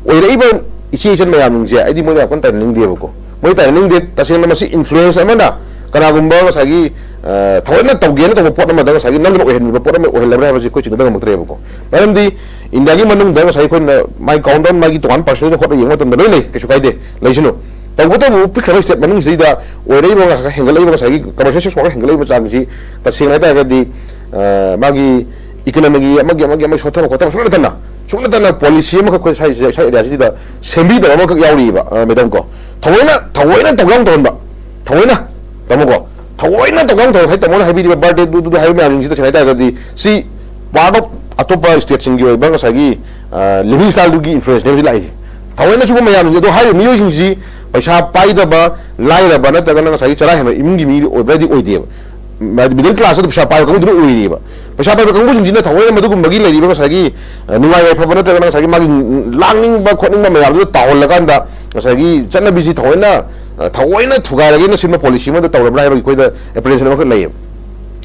ꯑꯣꯏꯔꯛꯏꯕ ꯏꯆꯦ ꯏꯆꯟ ꯃꯌꯥꯝꯁꯤꯡꯁꯦ ꯑꯩꯗꯤ ꯃꯣꯏꯗ ꯌꯥꯝ ꯀꯟꯅ ꯇꯥꯏꯅꯅꯤꯡꯗꯦꯕꯀꯣ꯫ ꯃꯣꯏ ꯇꯥꯏꯅꯅꯤꯡꯗꯦ꯫ ꯇꯁꯦꯡꯅ ꯃꯁꯤ ꯏꯟꯐ꯭ꯂꯨꯌꯦꯟꯁ ꯑꯃꯅ ꯀꯅꯥꯒꯨꯝꯕ ꯉꯁꯥꯏꯒꯤ, ꯑ, ꯊꯑꯣꯏꯅ ꯇꯧꯒꯦꯅ ꯇꯧꯕ ꯄꯣꯠ ꯑꯃꯗ ꯉꯁꯥꯏꯒꯤ ꯅꯝꯗꯅ ꯑꯣꯏꯍꯟꯕꯤꯕ ꯄꯣꯠ ꯑꯃ ꯑꯣꯏꯍꯜꯂꯕ꯭ꯔꯥ ꯍꯥꯏꯕꯁꯤ ꯑꯩꯈꯣꯏ ꯆꯤꯡꯅꯗ ꯉꯝꯃꯛꯇ꯭ꯔꯦꯕꯀꯣ꯫ ꯃꯔꯝꯗꯤ ꯏꯟꯗꯤꯌꯥꯒꯤ ꯃꯅꯨꯡꯗ ꯉꯁꯥꯏ ꯑꯩꯈꯣꯏꯅ ꯃꯥꯏ ꯀꯥꯎꯟ ꯗꯥꯎꯟ, ꯃꯥꯒꯤ ꯇꯣꯉꯥꯟꯕ ꯄꯥꯔꯁꯦꯟꯇꯦꯖ ꯍꯣꯠꯅ ꯌꯦꯡꯕ ꯃꯇꯝꯗ ꯂꯣꯏ ꯂꯩ, ꯀꯩꯁꯨ ꯀꯥꯏꯗꯦ, ꯂꯩꯁꯅꯨ꯫ ꯇꯧꯕꯇꯕꯨ ꯄꯤꯛꯈ꯭ꯔꯕ ꯁ꯭ꯇꯦꯠ ꯃꯅꯨꯡꯁꯤꯗꯩꯗ ꯑꯣꯏꯔꯛꯏꯕ ꯉꯁꯥꯏ ꯍꯦꯟꯒꯠꯂꯛꯏꯕ ꯉꯁꯥꯏꯒꯤ ꯀꯃꯔꯁꯤꯌꯦꯜ ꯁꯦꯛꯁ ꯋꯥꯔꯀꯔ ꯍꯦꯟꯒꯠꯂꯛꯏꯕ ꯆꯥꯡꯁꯤ ꯇꯁꯦꯡꯅ ꯍꯥꯏꯇꯥꯔꯒꯗꯤ, ꯑ, ꯃꯥꯒꯤ ꯏꯀꯣꯅꯣꯃꯤꯒꯤ ꯑꯃꯒꯤ, ꯑꯃꯒꯤ, ꯑꯃꯒꯤ ꯁꯣꯠꯊꯕ ꯈꯣꯠꯊꯕ ꯁꯨꯡꯅꯠꯇꯅ, ꯁꯨꯡꯅꯠꯇꯅ ꯄꯣꯂꯤꯁꯤ ꯑꯃꯈꯛ ꯑꯩꯈꯣꯏ ꯁ꯭ꯋꯥꯏꯁꯤꯗ, ꯁ꯭ꯋꯥꯏ ꯑꯦꯔꯤꯌꯥꯁꯤꯗ ꯁꯦꯝꯕꯤꯗꯕ ꯑꯃꯈꯛ ꯌꯥꯎꯔꯤꯕ, ꯑ, ꯃꯦꯗꯥꯝ ꯀꯣ꯫ ꯊꯑꯣꯏꯅ, ꯊꯑꯣꯏꯅ ꯇꯧꯒꯦ ꯇꯧꯔꯝꯕ, ꯊꯑꯣꯏꯅ, ꯇꯥꯃꯣ ꯀꯣ, ꯊꯑꯣꯏꯅ ꯇꯧꯒꯦ ꯇꯧꯔꯝꯕ, ꯉꯁꯥꯏ ꯇꯥꯃꯣꯅ ꯍꯥꯏꯕꯤꯔꯤꯕ ꯕꯥꯔꯗꯦ ꯗꯨ, ꯗꯨ ꯍꯥꯏꯕ ꯃꯌꯥꯝꯁꯤꯡꯁꯤ ꯇꯁꯦꯡꯅ ꯍꯥꯏꯇꯥꯔꯒꯗꯤ ꯁꯤ ꯄꯥꯔꯠ ꯑꯣꯐ ꯑꯇꯣꯞꯄ ꯁ꯭ꯇꯦꯠꯁꯤꯡꯒꯤ ꯑꯣꯏꯕ ꯉꯁꯥꯏꯒꯤ, ꯑ, ꯂꯤꯚꯤꯡ ꯁ꯭ꯇꯥꯏꯜꯗꯨꯒꯤ ꯏꯟꯐ꯭ꯂꯨꯌꯦꯟꯁꯅꯦꯕ ꯁꯤ ꯂꯥꯛꯏꯁꯦ꯫ ꯊꯑꯣꯏꯅ ꯁꯤꯒꯨꯝꯕ ꯃꯌꯥꯝꯁꯤꯡꯁꯦ, ꯑꯗꯣ ꯍꯥꯏꯔꯤꯕ ꯃꯤꯑꯣꯏꯁꯤꯡꯁꯤ ꯄꯩꯁꯥ ꯄꯥꯏꯗꯕ, ꯂꯥꯏꯔꯕ ꯅꯠꯇ꯭ꯔꯒꯅ ꯉꯁꯥꯏꯒꯤ ꯆꯔꯥ ꯍꯦꯟꯕ ꯏꯃꯨꯡꯒꯤ ꯃꯤ ꯑꯣꯏꯕ꯭ꯔꯥꯗꯤ ꯑꯣꯏꯗꯦꯕ꯫ ꯍꯥꯏꯗꯤ ꯃꯤꯗꯜ ꯀ꯭ꯂꯥꯁꯇ ꯄꯩꯁꯥ ꯄꯥꯏꯕ ꯀꯥꯡꯕꯨꯗꯨꯅ ꯑꯣꯏꯔꯤꯕ꯫ ꯄꯩꯁꯥ ꯄꯥꯏꯕ ꯀꯥꯡꯕꯨꯁꯤꯡꯁꯤꯅ ꯊꯑꯣꯏꯅ ꯃꯗꯨꯒꯨꯝꯕꯒꯤ ꯂꯩꯔꯤꯕ ꯉꯁꯥꯏꯒꯤ, ꯑ, ꯅꯨꯡꯉꯥꯏ ꯌꯥꯏꯐꯕ ꯅꯠꯇ꯭ꯔꯒꯅ ꯉꯁꯥꯏꯒꯤ ꯃꯥꯒꯤ ꯂꯥꯡꯅꯤꯡꯕ ꯈꯣꯠꯅꯤꯡꯕ ꯃꯌꯥꯝꯗꯨꯗ ꯇꯥꯍꯜꯂꯀꯥꯟꯗ ꯉꯁꯥꯏꯒꯤ ꯆꯠꯅꯕꯤꯁꯤ ꯊꯑꯣꯏꯅ, ꯑ, ꯊꯑꯣꯏꯅ ꯊꯨꯒꯥꯏꯔꯒꯦꯅ ꯁꯤꯟꯕ ꯄꯣꯂꯤꯁꯤ ꯑꯃꯗ ꯇꯧꯔꯕ꯭ꯔꯥ ꯍꯥꯏꯕꯒꯤ ꯑꯩꯈꯣꯏꯗ ꯑꯦꯄ꯭ꯔꯤꯍꯦꯟꯁꯟ ꯑꯃꯈꯛ ꯂꯩꯌꯦꯕ꯫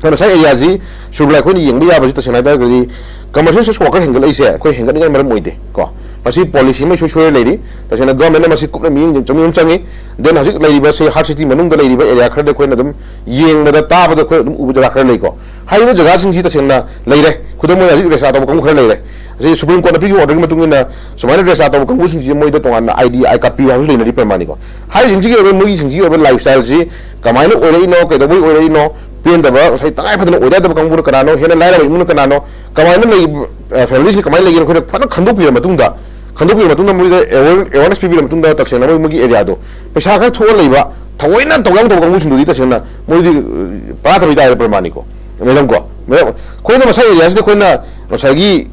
ꯑꯗꯨꯅ ꯉꯁꯥꯏ ꯑꯦꯔꯤꯌꯥꯁꯤ ꯁꯨꯔꯕꯤꯂꯥ ꯑꯩꯈꯣꯏꯅ ꯌꯦꯡꯕ ꯌꯥꯕꯁꯤ ꯇꯁꯦꯡꯅ ꯍꯥꯏꯇꯥꯔꯒꯗꯤ ꯀꯃꯔꯁꯤꯌꯦꯜ ꯁꯦꯛꯁ ꯋꯥꯔꯀꯔ ꯍꯦꯟꯒꯠꯂꯛꯏꯁꯦ ꯑꯩꯈꯣꯏ ꯍꯦꯟꯒꯠꯅꯤꯡꯉꯥꯏ ꯃꯔꯝ ꯑꯣꯏꯗꯦ ꯀꯣ꯫ ꯃꯁꯤ ꯄꯣꯂꯤꯁꯤ ꯑꯃ ꯏꯁꯣꯏ ꯁꯣꯏꯔ ꯂꯩꯔꯤ꯫ ꯇꯁꯦꯡꯅ ꯒꯚꯔꯟꯃꯦꯟꯠꯅ ꯃꯁꯤ ꯀꯨꯞꯅ ꯃꯤꯠꯌꯦꯡ ꯆꯪ-, ꯆꯪꯕ ꯑꯃ ꯆꯪꯉꯤ꯫ ꯗꯦꯟ ꯍꯧꯖꯤꯛ ꯂꯩꯔꯤꯕ ꯁꯤ ꯍꯥꯔꯠ ꯁꯤꯇꯤ ꯃꯅꯨꯡꯗ ꯂꯩꯔꯤꯕ ꯑꯦꯔꯤꯌꯥ ꯈꯔꯗ ꯑꯩꯈꯣꯏꯅ ꯑꯗꯨꯝ ꯌꯦꯡꯕꯗ, ꯇꯥꯕꯗ ꯑꯩꯈꯣꯏ ꯑꯗꯨꯝ ꯎꯕ ꯖꯒꯥ ꯈꯔ ꯂꯩꯀꯣ꯫ ꯍꯥꯏꯔꯤꯕ ꯖꯒꯥꯁꯤꯡꯁꯤ ꯇꯁꯦꯡꯅ ꯂꯩꯔꯦ꯫ ꯈꯨꯗꯝ ꯑꯣꯏꯅ ꯍꯧꯖꯤꯛ ꯔꯦꯁꯇꯥ ꯇꯧꯕ ꯀꯥꯡꯕꯨ ꯈꯔ ꯂꯩꯔꯦ꯫ ꯑꯁꯤ ꯁꯨꯄ꯭ꯔꯤꯝ ꯀꯣꯔꯠꯅ ꯄꯤꯈꯤꯕ ꯑꯣꯔꯗꯔꯒꯤ ꯃꯇꯨꯡ ꯏꯟꯅ ꯁꯨꯃꯥꯏꯅ ꯔꯦꯁꯇꯥ ꯇꯧꯕ ꯀꯥꯡꯕꯨꯁꯤꯡꯁꯤ ꯃꯣꯏꯗ ꯇꯣꯉꯥꯟꯅ ꯑꯥꯏ ꯗꯤ ꯑꯥꯏ ꯀꯥꯔꯗ ꯄꯤꯌꯨ ꯍꯥꯏꯕꯁꯨ ꯂꯩꯅꯔꯤ ꯄ꯭ꯔꯃꯥꯅꯤꯀꯣ꯫ ꯍꯥꯏꯔꯤꯁꯤꯡꯁꯤꯒꯤ ꯑꯣꯏꯕ ꯃꯣꯏꯒꯤꯁꯤꯡꯁꯤꯒꯤ ꯑꯣꯏꯕ ꯂꯥꯏꯐ ꯁ꯭ꯇꯥꯏꯜꯁꯤ ꯀꯃꯥꯏꯅ ꯑꯣꯏꯔꯛꯏꯅꯣ, ꯀꯩꯗꯧꯕꯩ ꯑꯣꯏꯔꯛꯏꯅꯣ, ꯄꯦꯟꯗꯕ, ꯉꯁꯥꯏ ꯇꯉꯥꯏ ꯐꯗꯅ ꯑꯣꯏꯗ ꯌꯥꯗꯕ ꯀꯥꯡꯕꯨꯅ ꯀꯅꯥꯅꯣ, ꯍꯦꯟꯅ ꯂꯥꯏꯔꯕ ꯏꯃꯨꯡꯅ ꯀꯅꯥꯅꯣ, ꯀꯃꯥꯏꯅ ꯂꯩ, ꯐꯦꯃꯤꯂꯤꯁꯤ ꯀꯃꯥꯏꯅ ꯂꯩꯒꯦꯅꯣ ꯑꯩꯈꯣꯏꯅ ꯐꯖꯅ ꯈꯟꯗꯣꯛꯄꯤꯔ ꯃꯇꯨꯡꯗ, ꯈꯟꯗꯣꯛꯄꯤꯔ ꯃꯇꯨꯡꯗ ꯃꯣꯏꯗ ꯑꯦꯋꯦꯔꯅꯦꯁ ꯄꯤꯕꯤꯔ ꯃꯇꯨꯡꯗ ꯇꯁꯦꯡꯅ ꯃꯣꯏ ꯃꯣꯏꯒꯤ ꯑꯦꯔꯤꯌꯥꯗꯣ ꯄꯩꯁꯥ ꯈꯔ ꯊꯣꯛꯑ ꯂꯩꯕ, ꯊꯑꯣꯏꯅ ꯇꯧꯒꯦ ꯇꯧꯕ ꯀꯥꯡꯕꯨꯁꯤꯡꯗꯨꯗꯤ ꯇꯁꯦꯡꯅ ꯃꯣꯏꯗꯤ ꯄꯔꯥ ꯊꯝꯕꯤ ꯇꯥꯔꯦ ꯄ꯭ꯔꯃꯥꯅꯤꯀꯣ꯫ ꯃꯦꯗꯥꯝ ꯀꯣ, ꯃꯦꯗꯥꯝ, ꯑꯩꯈꯣꯏꯅ ꯃꯁꯥ ꯑꯦꯔꯤꯌꯥꯁꯤꯗ ꯑꯩꯈꯣꯏꯅ ꯉꯁꯥꯏꯒꯤ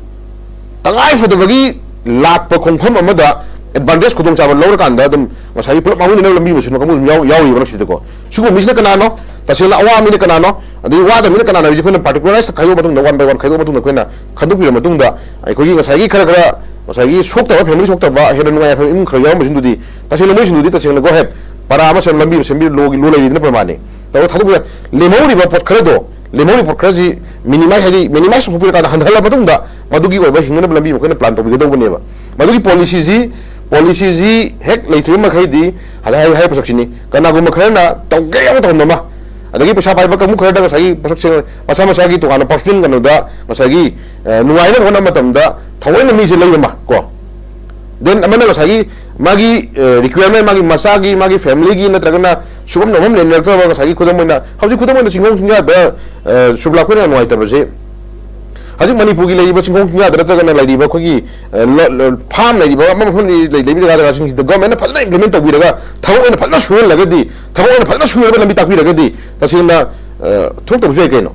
ꯇꯉꯥꯏ ꯐꯗꯕꯒꯤ ꯂꯥꯛꯄ ꯈꯣꯡꯐꯝ ꯑꯃꯗ ꯑꯦꯗꯚꯥꯟꯇꯦꯖ ꯈꯨꯗꯣꯡꯆꯥꯕ ꯂꯧꯔꯀꯥꯟꯗ ꯑꯗꯨꯝ ꯉꯁꯥꯏꯒꯤ ꯄꯨꯂꯞ ꯃꯥꯡꯃꯤꯟꯅꯅꯕ ꯂꯝꯕꯤ ꯑꯃ ꯁꯤꯟꯕ ꯀꯥꯡꯕꯨ ꯑꯗꯨꯝ ꯌꯥꯎ-, ꯌꯥꯎꯔꯤꯕ ꯃꯔꯛꯁꯤꯗꯀꯣ꯫ ꯁꯤꯒꯨꯝꯕ ꯃꯤꯁꯤꯅ ꯀꯅꯥꯅꯣ? ꯇꯁꯦꯡꯅ ꯑꯋꯥꯕ ꯃꯤꯅ ꯀꯅꯥꯅꯣ? ꯑꯗꯩ ꯋꯥꯗꯕ ꯃꯤꯅ ꯀꯅꯥꯅꯣ ꯍꯥꯏꯕꯁꯤ ꯑꯩꯈꯣꯏꯅ ꯄꯥꯔꯇꯤꯀꯨꯂꯔꯥꯏꯁ ꯈꯥꯏꯗꯣꯛꯑ ꯃꯇꯨꯡꯗ, ꯋꯥꯟ ꯕꯥꯏ ꯋꯥꯟ ꯈꯥꯏꯗꯣꯛꯑ ꯃꯇꯨꯡꯗ ꯑꯩꯈꯣꯏꯅ ꯈꯟꯗꯣꯛꯄꯤꯔ ꯃꯇꯨꯡꯗ ꯑꯩꯈꯣꯏꯒꯤ ꯉꯁꯥꯏꯒꯤ ꯈꯔ ꯈꯔ ꯉꯁꯥꯏꯒꯤ ꯁꯣꯛꯇꯕ, ꯐꯦꯃꯤꯂꯤ ꯁꯣꯛꯇꯕ, ꯍꯦꯟꯅ ꯅꯨꯡꯉꯥꯏ ꯌꯥꯏꯐꯕ ꯏꯃꯨꯡ ꯈꯔ ꯌꯥꯎꯔꯝꯕꯁꯤꯡꯗꯨꯗꯤ ꯇꯁꯦꯡꯅ ꯃꯣꯏꯁꯤꯡꯗꯨꯗꯤ ꯇꯁꯦꯡꯅ ꯒꯣ ꯍꯦꯠ ꯄꯔꯥ ꯑꯃ ꯁꯦꯝ ꯂꯝꯕꯤ ꯑꯃ ꯁꯦꯝꯕꯤꯔ ꯂꯣꯒꯤ ꯂꯣ ꯂꯩꯔꯤꯗꯨꯅ ꯄ꯭ꯔꯃꯥꯅꯤ꯫ ꯇꯧꯔ ꯊꯥꯗꯣꯛꯄꯤꯔ ꯂꯦꯝꯍꯧꯔꯤꯕ ꯄꯣꯠ ꯈꯔꯗꯣ, ꯂꯦꯝꯍꯧꯔꯤꯕ ꯄꯣꯠ ꯈꯔꯁꯤ ꯃꯤꯅꯤꯃꯥꯏꯁ, ꯍꯥꯏꯗꯤ ꯃꯤꯅꯤꯃꯥꯏꯁ ꯇꯧꯊꯣꯛꯄꯤꯔꯀꯥꯟꯗ ꯍꯟꯊꯍꯜꯂ ꯃꯇꯨꯡꯗ ꯃꯗꯨꯒꯤ ꯑꯣꯏꯕ ꯍꯤꯡꯅꯅꯕ ꯂꯝꯕꯤ ꯑꯃ ꯑꯩꯈꯣꯏꯅ ꯄ꯭ꯂꯥꯟ ꯇꯧꯕꯤꯒꯗꯧꯕꯅꯦꯕ꯫ ꯃꯗꯨꯒꯤ ꯄꯣꯂꯤꯁꯤꯁꯤ, ꯄꯣꯂꯤꯁꯤꯁꯤ ꯍꯦꯛ ꯂꯩꯇ꯭ꯔꯤꯕ ꯃꯈꯩꯗꯤ ꯍꯥꯏ-, ꯍꯥꯏ-, ꯍꯥꯏꯔꯤꯕ ꯄꯣꯠꯁꯛꯁꯤꯅꯤ꯫ ꯀꯅꯥꯒꯨꯝꯕ ꯈꯔꯅ ꯇꯧꯒꯦ ꯌꯥꯎꯅ ꯇꯧꯍꯟꯕ ꯑꯃ, ꯑꯗꯒꯤ ꯄꯩꯁꯥ ꯄꯥꯏꯕ ꯀꯥꯡꯕꯨ ꯈꯔꯗ ꯉꯁꯥꯏꯒꯤ ꯄꯣꯠꯁꯛꯁꯦ ꯃꯁꯥ ꯃꯁꯥꯒꯤ ꯇꯣꯉꯥꯟꯕ ꯄꯥꯔꯁꯣꯅꯦꯜ ꯀꯩꯅꯣꯗ ꯉꯁꯥꯏꯒꯤ, ꯑ, ꯅꯨꯡꯉꯥꯏꯅꯕ ꯍꯣꯠꯅꯕ ꯃꯇꯝꯗ ꯊꯑꯣꯏꯅ ꯃꯤꯁꯦ ꯂꯩꯕ ꯑꯃ ꯀꯣ꯫ ꯗꯦꯟ ꯑꯃꯅ ꯉꯁꯥꯏꯒꯤ ꯃꯥꯒꯤ, ꯑ, ꯔꯤꯀ꯭ꯋꯥꯌꯔꯃꯦꯟ, ꯃꯥꯒꯤ ꯃꯆꯥꯒꯤ, ꯃꯥꯒꯤ ꯐꯦꯃꯤꯂꯤꯒꯤ ꯅꯠꯇ꯭ꯔꯒꯅ ꯁꯨꯐꯝ ꯅꯣꯝꯐꯝ ꯂꯩꯅꯔꯛꯇ꯭ꯔꯕ ꯉꯁꯥꯏꯒꯤ ꯈꯨꯗꯝ ꯑꯣꯏꯅ, ꯍꯧꯖꯤꯛ ꯈꯨꯗꯝ ꯑꯣꯏꯅ ꯆꯤꯡꯈꯣꯡ ꯆꯤꯡꯌꯥꯗ, ꯑ, ꯁꯨꯕ꯭ꯂꯥ, ꯑꯩꯈꯣꯏꯅ ꯅꯨꯡꯉꯥꯏꯇꯕꯁꯦ ꯍꯧꯖꯤꯛ ꯃꯅꯤꯄꯨꯔꯒꯤ ꯂꯩꯔꯤꯕ ꯆꯤꯡꯈꯣꯡ ꯆꯤꯡꯌꯥꯗ ꯅꯠꯇ꯭ꯔꯒꯅ ꯂꯩꯔꯤꯕ ꯑꯩꯈꯣꯏꯒꯤ, ꯑ, ꯂ-, ꯂ-, ꯐꯥꯝ ꯂꯩꯔꯤꯕ ꯑꯃ ꯃꯐꯝ ꯂꯩ-, ꯂꯩꯔꯤꯕ ꯖꯒꯥ ꯖꯒꯥꯁꯤꯡꯁꯤꯗ ꯒꯣꯔꯃꯦꯟꯅ ꯐꯖꯅ ꯏꯝꯄ꯭ꯂꯤꯃꯦꯟ ꯇꯧꯕꯤꯔꯒ ꯊꯕꯛ ꯑꯣꯏꯅ ꯐꯖꯅ ꯁꯨꯍꯜꯂꯒꯗꯤ, ꯊꯕꯛ ꯑꯣꯏꯅ ꯐꯖꯅ ꯁꯨꯍꯜꯂꯒ ꯂꯝꯕꯤ ꯇꯥꯛꯄꯤꯔꯒꯗꯤ ꯇꯁꯦꯡꯅ, ꯑ, ꯊꯣꯛꯇꯕꯁꯨ ꯌꯥꯏ ꯀꯩꯅꯣ꯫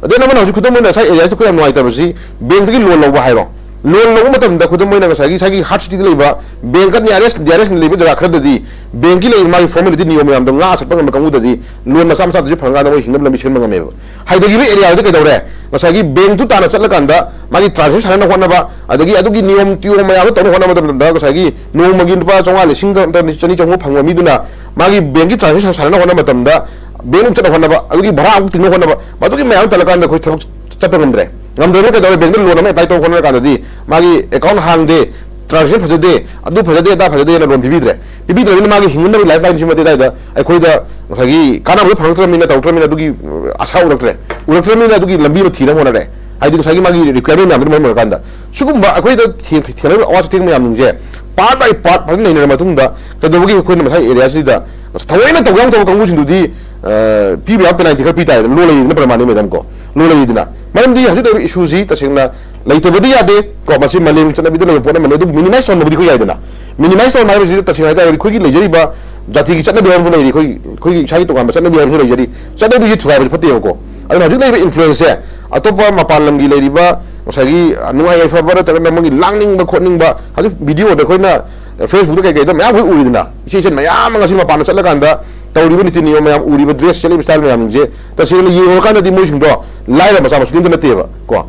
ꯑꯗꯩ ꯑꯃꯅ ꯍꯧꯖꯤꯛ ꯈꯨꯗꯝ ꯑꯣꯏꯅ ꯉꯁꯥꯏ ꯑꯦꯔꯤꯌꯥꯁꯤꯗ ꯑꯩꯈꯣꯏ ꯌꯥꯝ ꯅꯨꯡꯉꯥꯏꯇꯕꯁꯤ ꯕꯦꯡꯛꯇꯒꯤ ꯂꯣꯟ ꯂꯧꯕ ꯍꯥꯏꯔꯣ꯫ ꯂꯣꯟ ꯂꯧꯕ ꯃꯇꯝꯗ ꯈꯨꯗꯝ ꯑꯣꯏꯅ ꯉꯁꯥꯏꯒꯤ, ꯉꯁꯥꯏꯒꯤ ꯍꯥꯔꯠ ꯁꯤꯇꯤꯗ ꯂꯩꯕ ꯕꯦꯡꯛꯀ ꯅꯤꯌꯔꯦꯁ, ꯅꯤꯌꯔꯦꯁ ꯂꯩꯕ ꯖꯒꯥ ꯈꯔꯗꯗꯤ ꯕꯦꯡꯛꯀꯤ ꯂꯩꯔꯤꯕ ꯃꯥꯒꯤ ꯐꯣꯔꯃꯦꯂꯤꯇꯤ ꯅꯤꯌꯣꯝ ꯃꯌꯥꯝꯗꯣ ꯉꯥꯛꯑ ꯆꯠꯄ ꯉꯝꯕ ꯀꯥꯡꯕꯨꯗꯗꯤ ꯂꯣꯟ ꯃꯆꯥ ꯃꯆꯥꯗꯨꯁꯨ ꯐꯪꯉꯀꯥꯟꯗ ꯃꯣꯏ ꯍꯤꯡꯅꯕ ꯂꯝꯕꯤ ꯁꯦꯝꯕ ꯉꯝꯃꯦꯕ꯫ ꯍꯥꯏꯊꯈꯤꯕ ꯑꯦꯔꯤꯌꯥꯗꯨꯗꯤ ꯀꯩꯗꯧꯔꯦ? ꯉꯁꯥꯏꯒꯤ ꯕꯦꯡꯛꯇꯨ ꯇꯥꯟꯅ ꯆꯠꯂꯀꯥꯟꯗ ꯃꯥꯒꯤ ꯇ꯭ꯔꯥꯟꯖꯦꯛꯁꯟ ꯁꯥꯟꯅꯅ ꯍꯣꯠꯅꯕ, ꯑꯗꯒꯤ ꯑꯗꯨꯒꯤ ꯅꯤꯌꯣꯝ ꯇꯤꯌꯣꯝ ꯃꯌꯥꯝꯗꯣ ꯇꯧꯅ ꯍꯣꯠꯅꯕ ꯃꯇꯝꯗ ꯉꯁꯥꯏꯒꯤ ꯅꯣꯡꯃꯒꯤ ꯂꯨꯄꯥ ꯆꯥꯝꯃꯉꯥ, ꯂꯤꯁꯤꯡ ꯆꯅꯤ ꯆꯍꯨꯝ ꯐꯪꯕ ꯃꯤꯗꯨꯅ ꯃꯥꯒꯤ ꯕꯦꯡꯛꯀꯤ ꯇ꯭ꯔꯥꯟꯖꯦꯛꯁꯟ ꯁꯥꯟꯅꯅ ꯍꯣꯠꯅꯕ ꯃꯇꯝꯗ ꯕꯦꯡꯛ ꯑꯃꯨꯛ ꯆꯠꯅ ꯍꯣꯠꯅꯕ, ꯑꯗꯨꯒꯤ ꯚꯔꯥ ꯑꯃꯨꯛ ꯇꯤꯡꯅ ꯍꯣꯠꯅꯕ, ꯃꯗꯨꯒꯤ ꯃꯌꯥꯝ ꯇꯜꯂꯀꯥꯟꯗ ꯑꯩꯈꯣꯏ ꯊꯕꯛ ꯆꯠꯄ ꯉꯝꯗ꯭ꯔꯦ꯫ ꯉꯝꯗ꯭ꯔꯕꯅꯤꯅ ꯀꯩꯗꯧꯔꯦ? ꯕꯦꯡꯛꯇ ꯂꯣꯟ ꯑꯃ ꯑꯦꯄ꯭ꯂꯥꯏ ꯇꯧꯕ ꯍꯣꯠꯅꯔꯀꯥꯟꯗꯗꯤ ꯃꯥꯒꯤ ꯑꯦꯀꯥꯎꯟ ꯍꯥꯡꯗꯦ, ꯇ꯭ꯔꯥꯟꯖꯦꯛꯁꯟ ꯐꯖꯗꯦ, ꯑꯗꯨ ꯐꯖꯗꯦ, ꯑꯗꯥ ꯐꯖꯗꯦꯅ ꯂꯣꯟ ꯄꯤꯕꯤꯗ꯭ꯔꯦ꯫ ꯄꯤꯕꯤꯗ꯭ꯔꯕꯅꯤꯅ ꯃꯥꯒꯤ ꯍꯤꯡꯅꯕꯒꯤ ꯂꯥꯏꯐ ꯂꯥꯏꯟꯁꯤꯃꯗꯤ ꯑꯗꯥꯏꯗ ꯑꯩꯈꯣꯏꯗ ꯉꯁꯥꯏꯒꯤ ꯀꯥꯟꯅꯕꯗꯣ ꯐꯪꯉꯛꯇ꯭ꯔꯕꯅꯤꯅ, ꯇꯧꯔꯛꯇ꯭ꯔꯕꯅꯤꯅ, ꯑꯗꯨꯒꯤ ꯑ, ꯑꯁꯥ ꯎꯔꯛꯇ꯭ꯔꯦ꯫ ꯎꯔꯛꯇ꯭ꯔꯕꯅꯤꯅ ꯑꯗꯨꯒꯤ ꯂꯝꯕꯤ ꯑꯃ ꯊꯤꯅꯕ ꯍꯣꯠꯅꯔꯦ꯫ ꯍꯥꯏꯗꯤ ꯉꯁꯥꯏꯒꯤ ꯃꯥꯒꯤ requirement ꯃꯌꯥꯝꯗꯨꯅ ꯃꯔꯝ ꯑꯣꯏꯔꯀꯥꯟꯗ ꯁꯤꯒꯨꯝꯕ ꯑꯩꯈꯣꯏꯗ ꯊꯦꯡ-, ꯊꯦꯡꯅꯔꯤꯕ ꯑꯋꯥ ꯆꯩꯊꯦꯡ ꯃꯌꯥꯝꯁꯤꯡꯁꯦ part by part ꯐꯖꯅ ꯅꯩꯅꯔ ꯃꯇꯨꯡꯗ ꯀꯩꯗꯧꯕꯒꯤ ꯑꯩꯈꯣꯏꯅ ꯃꯁꯥꯒꯤ area ꯁꯤꯗ ꯊꯑꯣꯏꯅ ꯇꯧꯕ ꯌꯥꯎꯗꯕ ꯀꯥꯡꯕꯨꯁꯤꯡꯗꯨꯗꯤ, ꯑ, ꯄꯤꯕ ꯌꯥꯕ penalty ꯈꯔ ꯄꯤ ꯇꯥꯔꯦꯗꯅ, law ꯂꯩꯔꯤꯗꯅ ꯄ꯭ꯔꯃꯥꯟꯅꯤ ꯃꯦꯗꯥꯝ ꯀꯣ, law ꯂꯩꯔꯤꯗꯅ꯫ ꯃꯔꯝꯗꯤ ꯍꯧꯖꯤꯛ ꯂꯩꯔꯤꯕ issue ꯁꯤ ꯇꯁꯦꯡꯅ ꯂꯩꯇꯕꯗꯤ ꯌꯥꯗꯦ ꯀꯣ, ꯃꯁꯤ ꯃꯥꯂꯦꯝꯒꯤ ꯆꯠꯅꯕꯤꯗ ꯂꯩꯕ ꯄꯣꯠ ꯑꯃꯅꯤ꯫ ꯑꯗꯨꯕꯨ minimize ꯇꯧꯅꯕꯗꯤ ꯑꯩꯈꯣꯏ ꯌꯥꯏꯗꯅ꯫ Minimize ꯇꯧꯅꯕ ꯍꯥꯏꯕꯁꯤꯗ ꯇꯁꯦꯡꯅ ꯍꯥꯏꯇꯥꯔꯒꯗꯤ ꯑꯩꯈꯣꯏꯒꯤ ꯂꯩꯖꯔꯤꯕ ꯖꯥꯇꯤꯒꯤ ꯆꯠꯅꯕꯤ ꯍꯥꯏꯕ ꯑꯃꯁꯨ ꯂꯩꯔꯤ, ꯑꯩꯈꯣꯏ, ꯑꯩꯈꯣꯏꯒꯤ ꯏꯁꯥꯒꯤ ꯇꯣꯉꯥꯟꯕ ꯆꯠꯅꯕꯤ ꯍꯥꯏꯕ ꯑꯃꯁꯨ ꯂꯩꯖꯔꯤ꯫ ꯆꯠꯅꯕꯤꯁꯤ ꯊꯨꯒꯥꯏꯕꯁꯤ ꯐꯠꯇꯦꯕꯀꯣ꯫ ꯑꯗꯨꯅ ꯍꯧꯖꯤꯛ ꯂꯩꯔꯤꯕ influence ꯁꯦ ꯑꯇꯣꯞꯄ ꯃꯄꯥꯟ ꯂꯝꯒꯤ ꯂꯩꯔꯤꯕ ꯉꯁꯥꯏꯒꯤ ꯅꯨꯡꯉꯥꯏ ꯌꯥꯏꯐꯕ ꯅꯠꯇ꯭ꯔꯒꯅ ꯃꯣꯏꯒꯤ ꯂꯥꯡꯅꯤꯡꯕ ꯈꯣꯠꯅꯤꯡꯕ, ꯍꯧꯖꯤꯛ video ꯗ ꯑꯩꯈꯣꯏꯅ Facebook ꯇ ꯀꯩꯀꯩꯗ ꯃꯌꯥꯝ ꯑꯩꯈꯣꯏ ꯎꯔꯤꯗꯅ, ꯏꯆꯦ ꯏꯆꯟ ꯃꯌꯥꯝ ꯑꯃ ꯉꯁꯤ ꯃꯄꯥꯟꯗ ꯆꯠꯂꯀꯥꯟꯗ ꯇꯧꯔꯤꯕ ꯅꯤꯇꯤ ꯅꯤꯌꯣꯝ ꯃꯌꯥꯝ, ꯎꯔꯤꯕ dress, ꯁꯦꯠꯂꯤꯕ style ꯃꯌꯥꯝꯁꯦ ꯇꯁꯦꯡꯅ ꯌꯦꯡꯉꯨꯔꯀꯥꯟꯗꯗꯤ ꯃꯣꯏꯁꯤꯡꯗꯣ ꯂꯥꯏꯔ ꯃꯆꯥ ꯃꯁꯨꯗꯤ ꯑꯝꯇ ꯅꯠꯇꯦꯕ ꯀꯣ꯫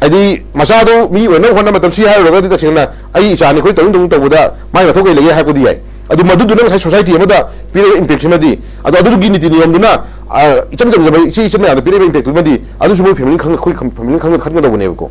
ꯍꯥꯏꯗꯤ ꯃꯆꯥꯗꯣ ꯃꯤ ꯑꯣꯏꯅꯕ ꯍꯣꯠꯅꯕ ꯃꯇꯝ, ꯁꯤ ꯍꯥꯏꯔꯨꯔꯒꯗꯤ ꯇꯁꯦꯡꯅ ꯑꯩ ꯏꯆꯥꯅꯤ, ꯑꯩꯈꯣꯏ ꯇꯧꯅꯤꯡ ꯇꯧꯅꯤꯡ ꯇꯧꯕꯗ ꯃꯥꯏ ꯃꯊꯧ ꯀꯩ ꯂꯩꯒꯦ ꯍꯥꯏꯔꯛꯄꯗꯤ ꯌꯥꯏ꯫ ꯑꯗꯨ ꯃꯗꯨꯗꯨꯅ ꯉꯁꯥꯏ society ꯑꯃꯗ ꯄꯤꯔꯤꯕ impact ꯁꯤꯃꯗꯤ, ꯑꯗꯣ ꯑꯗꯨꯒꯤ ꯅꯤꯇꯤ ꯅꯤꯌꯣꯝꯗꯨꯅ, ꯑ, ꯏꯆꯝ ꯆꯝꯖꯕ ꯏꯆꯦ ꯏꯆꯟ ꯃꯌꯥꯝꯗ ꯄꯤꯔꯤꯕ impact ꯇꯨꯃꯗꯤ ꯑꯗꯨꯁꯨ ꯃꯣꯏ family ꯈꯪ-, ꯑꯩꯈꯣꯏ ꯈꯪ-, family ꯈꯪ-, ꯈꯟꯒꯗꯧꯕꯅꯦꯕꯀꯣ꯫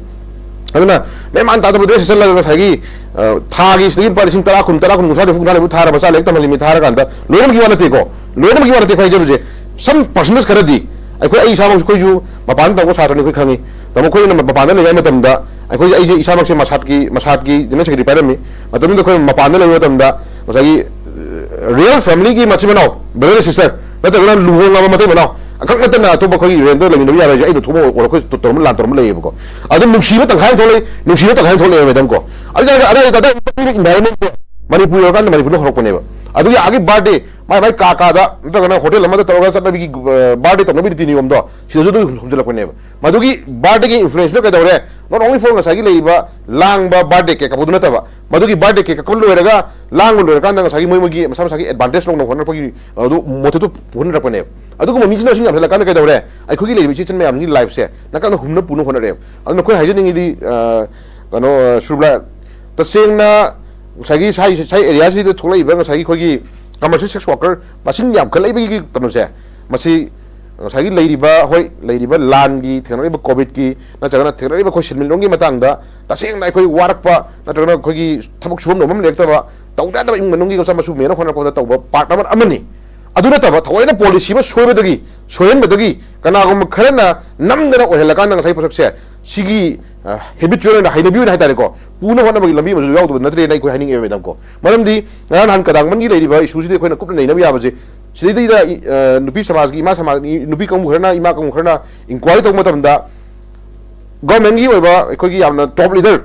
ꯑꯗꯨꯅ ꯃꯦꯟ ꯃꯥꯟ ꯇꯥꯗꯕ dress ꯁꯦꯠꯆꯜꯂꯒ ꯉꯁꯥꯏꯒꯤ, ꯑ, ꯊꯥꯒꯤ ꯁꯤꯗꯒꯤ ꯂꯨꯄꯥ ꯂꯤꯁꯤꯡ ꯇꯔꯥ, ꯀꯨꯟ, ꯇꯔꯥ, ꯀꯨꯟ, ꯀꯨꯟꯊ꯭ꯔꯥ, ꯅꯤꯐꯨ, ꯀꯨꯟꯊ꯭ꯔꯥ, ꯅꯤꯐꯨ ꯊꯥꯔꯕ ꯆꯥ ꯂꯥꯏꯔꯤꯛ ꯇꯝꯍꯜꯂꯤꯃꯤ ꯊꯥꯔꯀꯥꯟꯗ ꯂꯣꯏꯅꯃꯛꯀꯤ ꯋꯥ ꯅꯠꯇꯦꯀꯣ꯫ ꯂꯣꯏꯅꯃꯛꯀꯤ ꯋꯥ ꯅꯠꯇꯦ ꯑꯩꯈꯣꯏ ꯍꯥꯏꯖꯕꯁꯦ꯫ Some percentage ꯈꯔꯗꯤ ꯑꯩꯈꯣꯏ, ꯑꯩ ꯏꯁꯥꯃꯛꯁꯨ, ꯑꯩꯈꯣꯏꯁꯨ ꯃꯄꯥꯟꯗ ꯇꯧꯕ ꯁꯥꯇ꯭ꯔꯅꯤ, ꯑꯩꯈꯣꯏ ꯈꯪꯉꯤ꯫ ꯇꯥꯃꯣ, ꯑꯩꯈꯣꯏꯅ ꯃꯄꯥꯟꯗ ꯂꯩꯔꯤꯉꯩ ꯃꯇꯝꯗ ꯑꯩꯈꯣꯏ, ꯑꯩꯁꯦ ꯏꯁꯥꯃꯛꯁꯦ ꯃꯁꯥꯠꯀꯤ, ꯃꯁꯥꯠꯀꯤ general secretary ꯄꯥꯏꯔꯝꯃꯤ꯫ ꯃꯇꯝꯗꯨꯗ ꯑꯩꯈꯣꯏ ꯃꯄꯥꯟꯗ ꯂꯩꯕ ꯃꯇꯝꯗ ꯉꯁꯥꯏꯒꯤ, ꯑ, real family ꯒꯤ ꯃꯆꯤꯟ ꯃꯅꯥꯎ, brother sister, ꯅꯠꯇ꯭ꯔꯒꯅ ꯂꯨꯍꯣꯡꯉꯕ ꯃꯇꯩ ꯃꯅꯥꯎ ꯑꯈꯛ ꯅꯠꯇꯅ ꯑꯇꯣꯞꯄ ꯑꯩꯈꯣꯏꯒꯤ rent ꯇ ꯂꯩꯃꯤꯟꯅꯕ ꯌꯥꯔꯣꯏ ꯍꯥꯏꯁꯦ ꯑꯩꯅ ꯊꯣꯛꯄ ꯑꯣꯏꯔ ꯑꯩꯈꯣꯏ ꯇꯧꯔꯝꯕ ꯂꯥꯟ ꯇꯧꯔꯝꯕ ꯂꯩꯌꯦꯕꯀꯣ꯫ ꯑꯗꯨ ꯅꯨꯡꯁꯤꯕ ꯇꯪꯈꯥꯏ ꯑꯃ ꯊꯣꯛꯂꯛꯏ, ꯅꯨꯡꯁꯤꯕ ꯇꯪꯈꯥꯏ ꯑꯃ ꯊꯣꯛꯂꯛꯑꯦ ꯃꯦꯗꯥꯝ ꯀꯣ꯫ ꯑꯗꯨ ꯑꯗꯥꯏ, ꯑꯗꯥꯏ environment ꯁꯦ ꯃꯅꯤꯄꯨꯔ ꯌꯧꯔꯀꯥꯟꯗ ꯃꯅꯤꯄꯨꯔꯗ ꯍꯧꯔꯛꯄꯅꯦꯕ꯫ ꯑꯗꯨꯒꯤ ꯑꯥꯒꯤ birthday, ꯃꯥꯏ ꯃꯥꯏ ꯀꯥ ꯀꯥꯗ ꯅꯠꯇ꯭ꯔꯒꯅ hotel ꯑꯃꯗ ꯇꯧꯔꯒ ꯆꯠꯅꯕꯤꯒꯤ, ꯑ, birthday ꯇꯧꯅꯕꯒꯤ ꯅꯤꯇꯤ ꯅꯤꯌꯣꯝꯗꯣ ꯁꯤꯗꯁꯨ ꯑꯗꯨꯝ ꯍꯨꯝꯖꯤꯜꯂꯛꯄꯅꯦꯕ꯫ ꯃꯗꯨꯒꯤ birthday ꯒꯤ influence ꯗꯨꯅ ꯀꯩꯗꯧꯔꯦ? Not only for ꯉꯁꯥꯏꯒꯤ ꯂꯩꯔꯤꯕ ꯂꯥꯡꯕ birthday cake ꯀꯛꯄꯗꯨ ꯅꯠꯇꯕ, ꯃꯗꯨꯒꯤ birthday cake ꯀꯛꯄ ꯂꯣꯏꯔꯒ, ꯂꯥꯡꯕ ꯂꯣꯏꯔꯀꯥꯟꯗ ꯉꯁꯥꯏꯒꯤ ꯃꯣꯏ ꯃꯣꯏꯒꯤ ꯃꯁꯥ ꯃꯁꯥꯒꯤ advantage ꯂꯧꯅꯕ ꯍꯣꯠꯅꯔꯛꯄꯒꯤ ꯑꯗꯨ motive ꯇꯨ ꯄꯨꯍꯟꯅꯔꯛꯄꯅꯦꯕ꯫ ꯑꯗꯨꯒꯨꯝꯕ ꯃꯤꯁꯤꯡꯅ ꯁꯨꯝ ꯌꯥꯝꯁꯤꯜꯂꯛꯀꯥꯟꯗ ꯀꯩꯗꯧꯔꯦ? ꯑꯩꯈꯣꯏꯒꯤ ꯂꯩꯔꯤꯕ ꯏꯆꯦ ꯏꯆꯟ ꯃꯌꯥꯝꯁꯤꯒꯤ life ꯁꯦ ꯅꯥꯀꯟꯗ ꯍꯨꯝꯅ ꯄꯨꯅ ꯍꯣꯠꯅꯔꯛꯑꯦꯕ꯫ ꯑꯗꯨꯅ ꯑꯩꯈꯣꯏꯅ ꯍꯥꯏꯖꯅꯤꯡꯉꯤꯗꯤ, ꯑ, ꯀꯩꯅꯣ, ꯑ, ꯁꯨꯔꯕꯂꯥ, ꯇꯁꯦꯡꯅ ꯉꯁꯥꯏꯒꯤ ꯁꯥꯏ, ꯁꯥꯏ area ꯁꯤꯗ ꯊꯣꯛꯂꯛꯏꯕ ꯉꯁꯥꯏꯒꯤ ꯑꯩꯈꯣꯏꯒꯤ commercial sex worker ꯃꯁꯤꯡ ꯌꯥꯝꯈꯠꯂꯛꯏꯕꯒꯤ ꯀꯩꯅꯣꯁꯦ, ꯃꯁꯤ ꯉꯁꯥꯏꯒꯤ ꯂꯩꯔꯤꯕ, ꯍꯣꯏ, ꯂꯩꯔꯤꯕ ꯂꯥꯟꯒꯤ, ꯊꯦꯡꯅꯔꯤꯕ COVID ꯀꯤ, ꯅꯠꯇ꯭ꯔꯒꯅ ꯊꯦꯡꯅꯔꯤꯕ ꯑꯩꯈꯣꯏ ꯁꯦꯟꯃꯤꯠꯂꯣꯟꯒꯤ ꯃꯇꯥꯡꯗ ꯇꯁꯦꯡꯅ ꯑꯩꯈꯣꯏ ꯋꯥꯔꯛꯄ, ꯅꯠꯇ꯭ꯔꯒꯅ ꯑꯩꯈꯣꯏꯒꯤ ꯊꯕꯛ ꯁꯨꯐꯝ ꯅꯣꯝꯐꯝ ꯂꯩꯔꯛꯇꯕ, ꯇꯧꯗ ꯌꯥꯗꯕ ꯏꯃꯨꯡ ꯃꯅꯨꯡꯒꯤ ꯃꯆꯥ ꯃꯁꯨ ꯃꯦꯟꯅ ꯍꯣꯠꯅꯔꯛꯄꯗ ꯇꯧꯕ part ꯑꯃ, ꯑꯃꯅꯤ꯫ ꯑꯗꯨ ꯅꯠꯇꯕ ꯊꯑꯣꯏꯅ ꯄꯣꯂꯤꯁꯤ ꯑꯃ ꯁꯣꯏꯕꯗꯒꯤ, ꯁꯣꯏꯍꯟꯕꯗꯒꯤ ꯀꯅꯥꯒꯨꯝꯕ ꯈꯔꯅ ꯅꯝꯗꯅ ꯑꯣꯏꯍꯜꯂꯀꯥꯟꯗ ꯉꯁꯥꯏ ꯄꯣꯠꯁꯛꯁꯦ ꯁꯤꯒꯤ ꯍꯦꯕꯤꯆꯨꯋꯦꯜ ꯑꯣꯏꯅ, ꯍꯩꯅꯕꯤ ꯑꯣꯏꯅ ꯍꯥꯏꯇꯥꯔꯦꯀꯣ, ꯄꯨꯅ ꯍꯣꯠꯅꯕꯒꯤ ꯂꯝꯕꯤ ꯑꯃꯁꯨ ꯌꯥꯎꯗꯕ ꯅꯠꯇ꯭ꯔꯦꯅ ꯑꯩꯈꯣꯏ ꯍꯥꯏꯅꯤꯡꯉꯦꯕ, ꯃꯦꯗꯥꯝ ꯀꯣ꯫ ꯃꯔꯝꯗꯤ ꯉꯔꯥꯡ ꯅꯍꯥꯟ ꯀꯗꯥꯡꯕꯟꯒꯤ ꯂꯩꯔꯤꯕ ꯏꯁꯨꯁꯤꯗꯤ ꯑꯩꯈꯣꯏꯅ ꯀꯨꯞꯅ ꯅꯩꯅꯕ ꯌꯥꯕꯁꯦ, ꯁꯤꯗꯩꯗ ꯅꯨꯄꯤ ꯁꯃꯥꯖꯀꯤ, ꯏꯃꯥ ꯁꯃꯥꯖ, ꯅꯨꯄꯤ ꯀꯥꯡꯕꯨ ꯈꯔꯅ, ꯏꯃꯥ ꯀꯥꯡꯕꯨ ꯈꯔꯅ ꯏꯟꯀ꯭ꯋꯥꯏꯔꯤ ꯇꯧꯕ ꯃꯇꯝꯗ ꯒꯣꯔꯃꯦꯟꯒꯤ ꯑꯣꯏꯕ ꯑꯩꯈꯣꯏꯒꯤ ꯌꯥꯝꯅ ꯇꯣꯞ ꯂꯤꯗꯔ,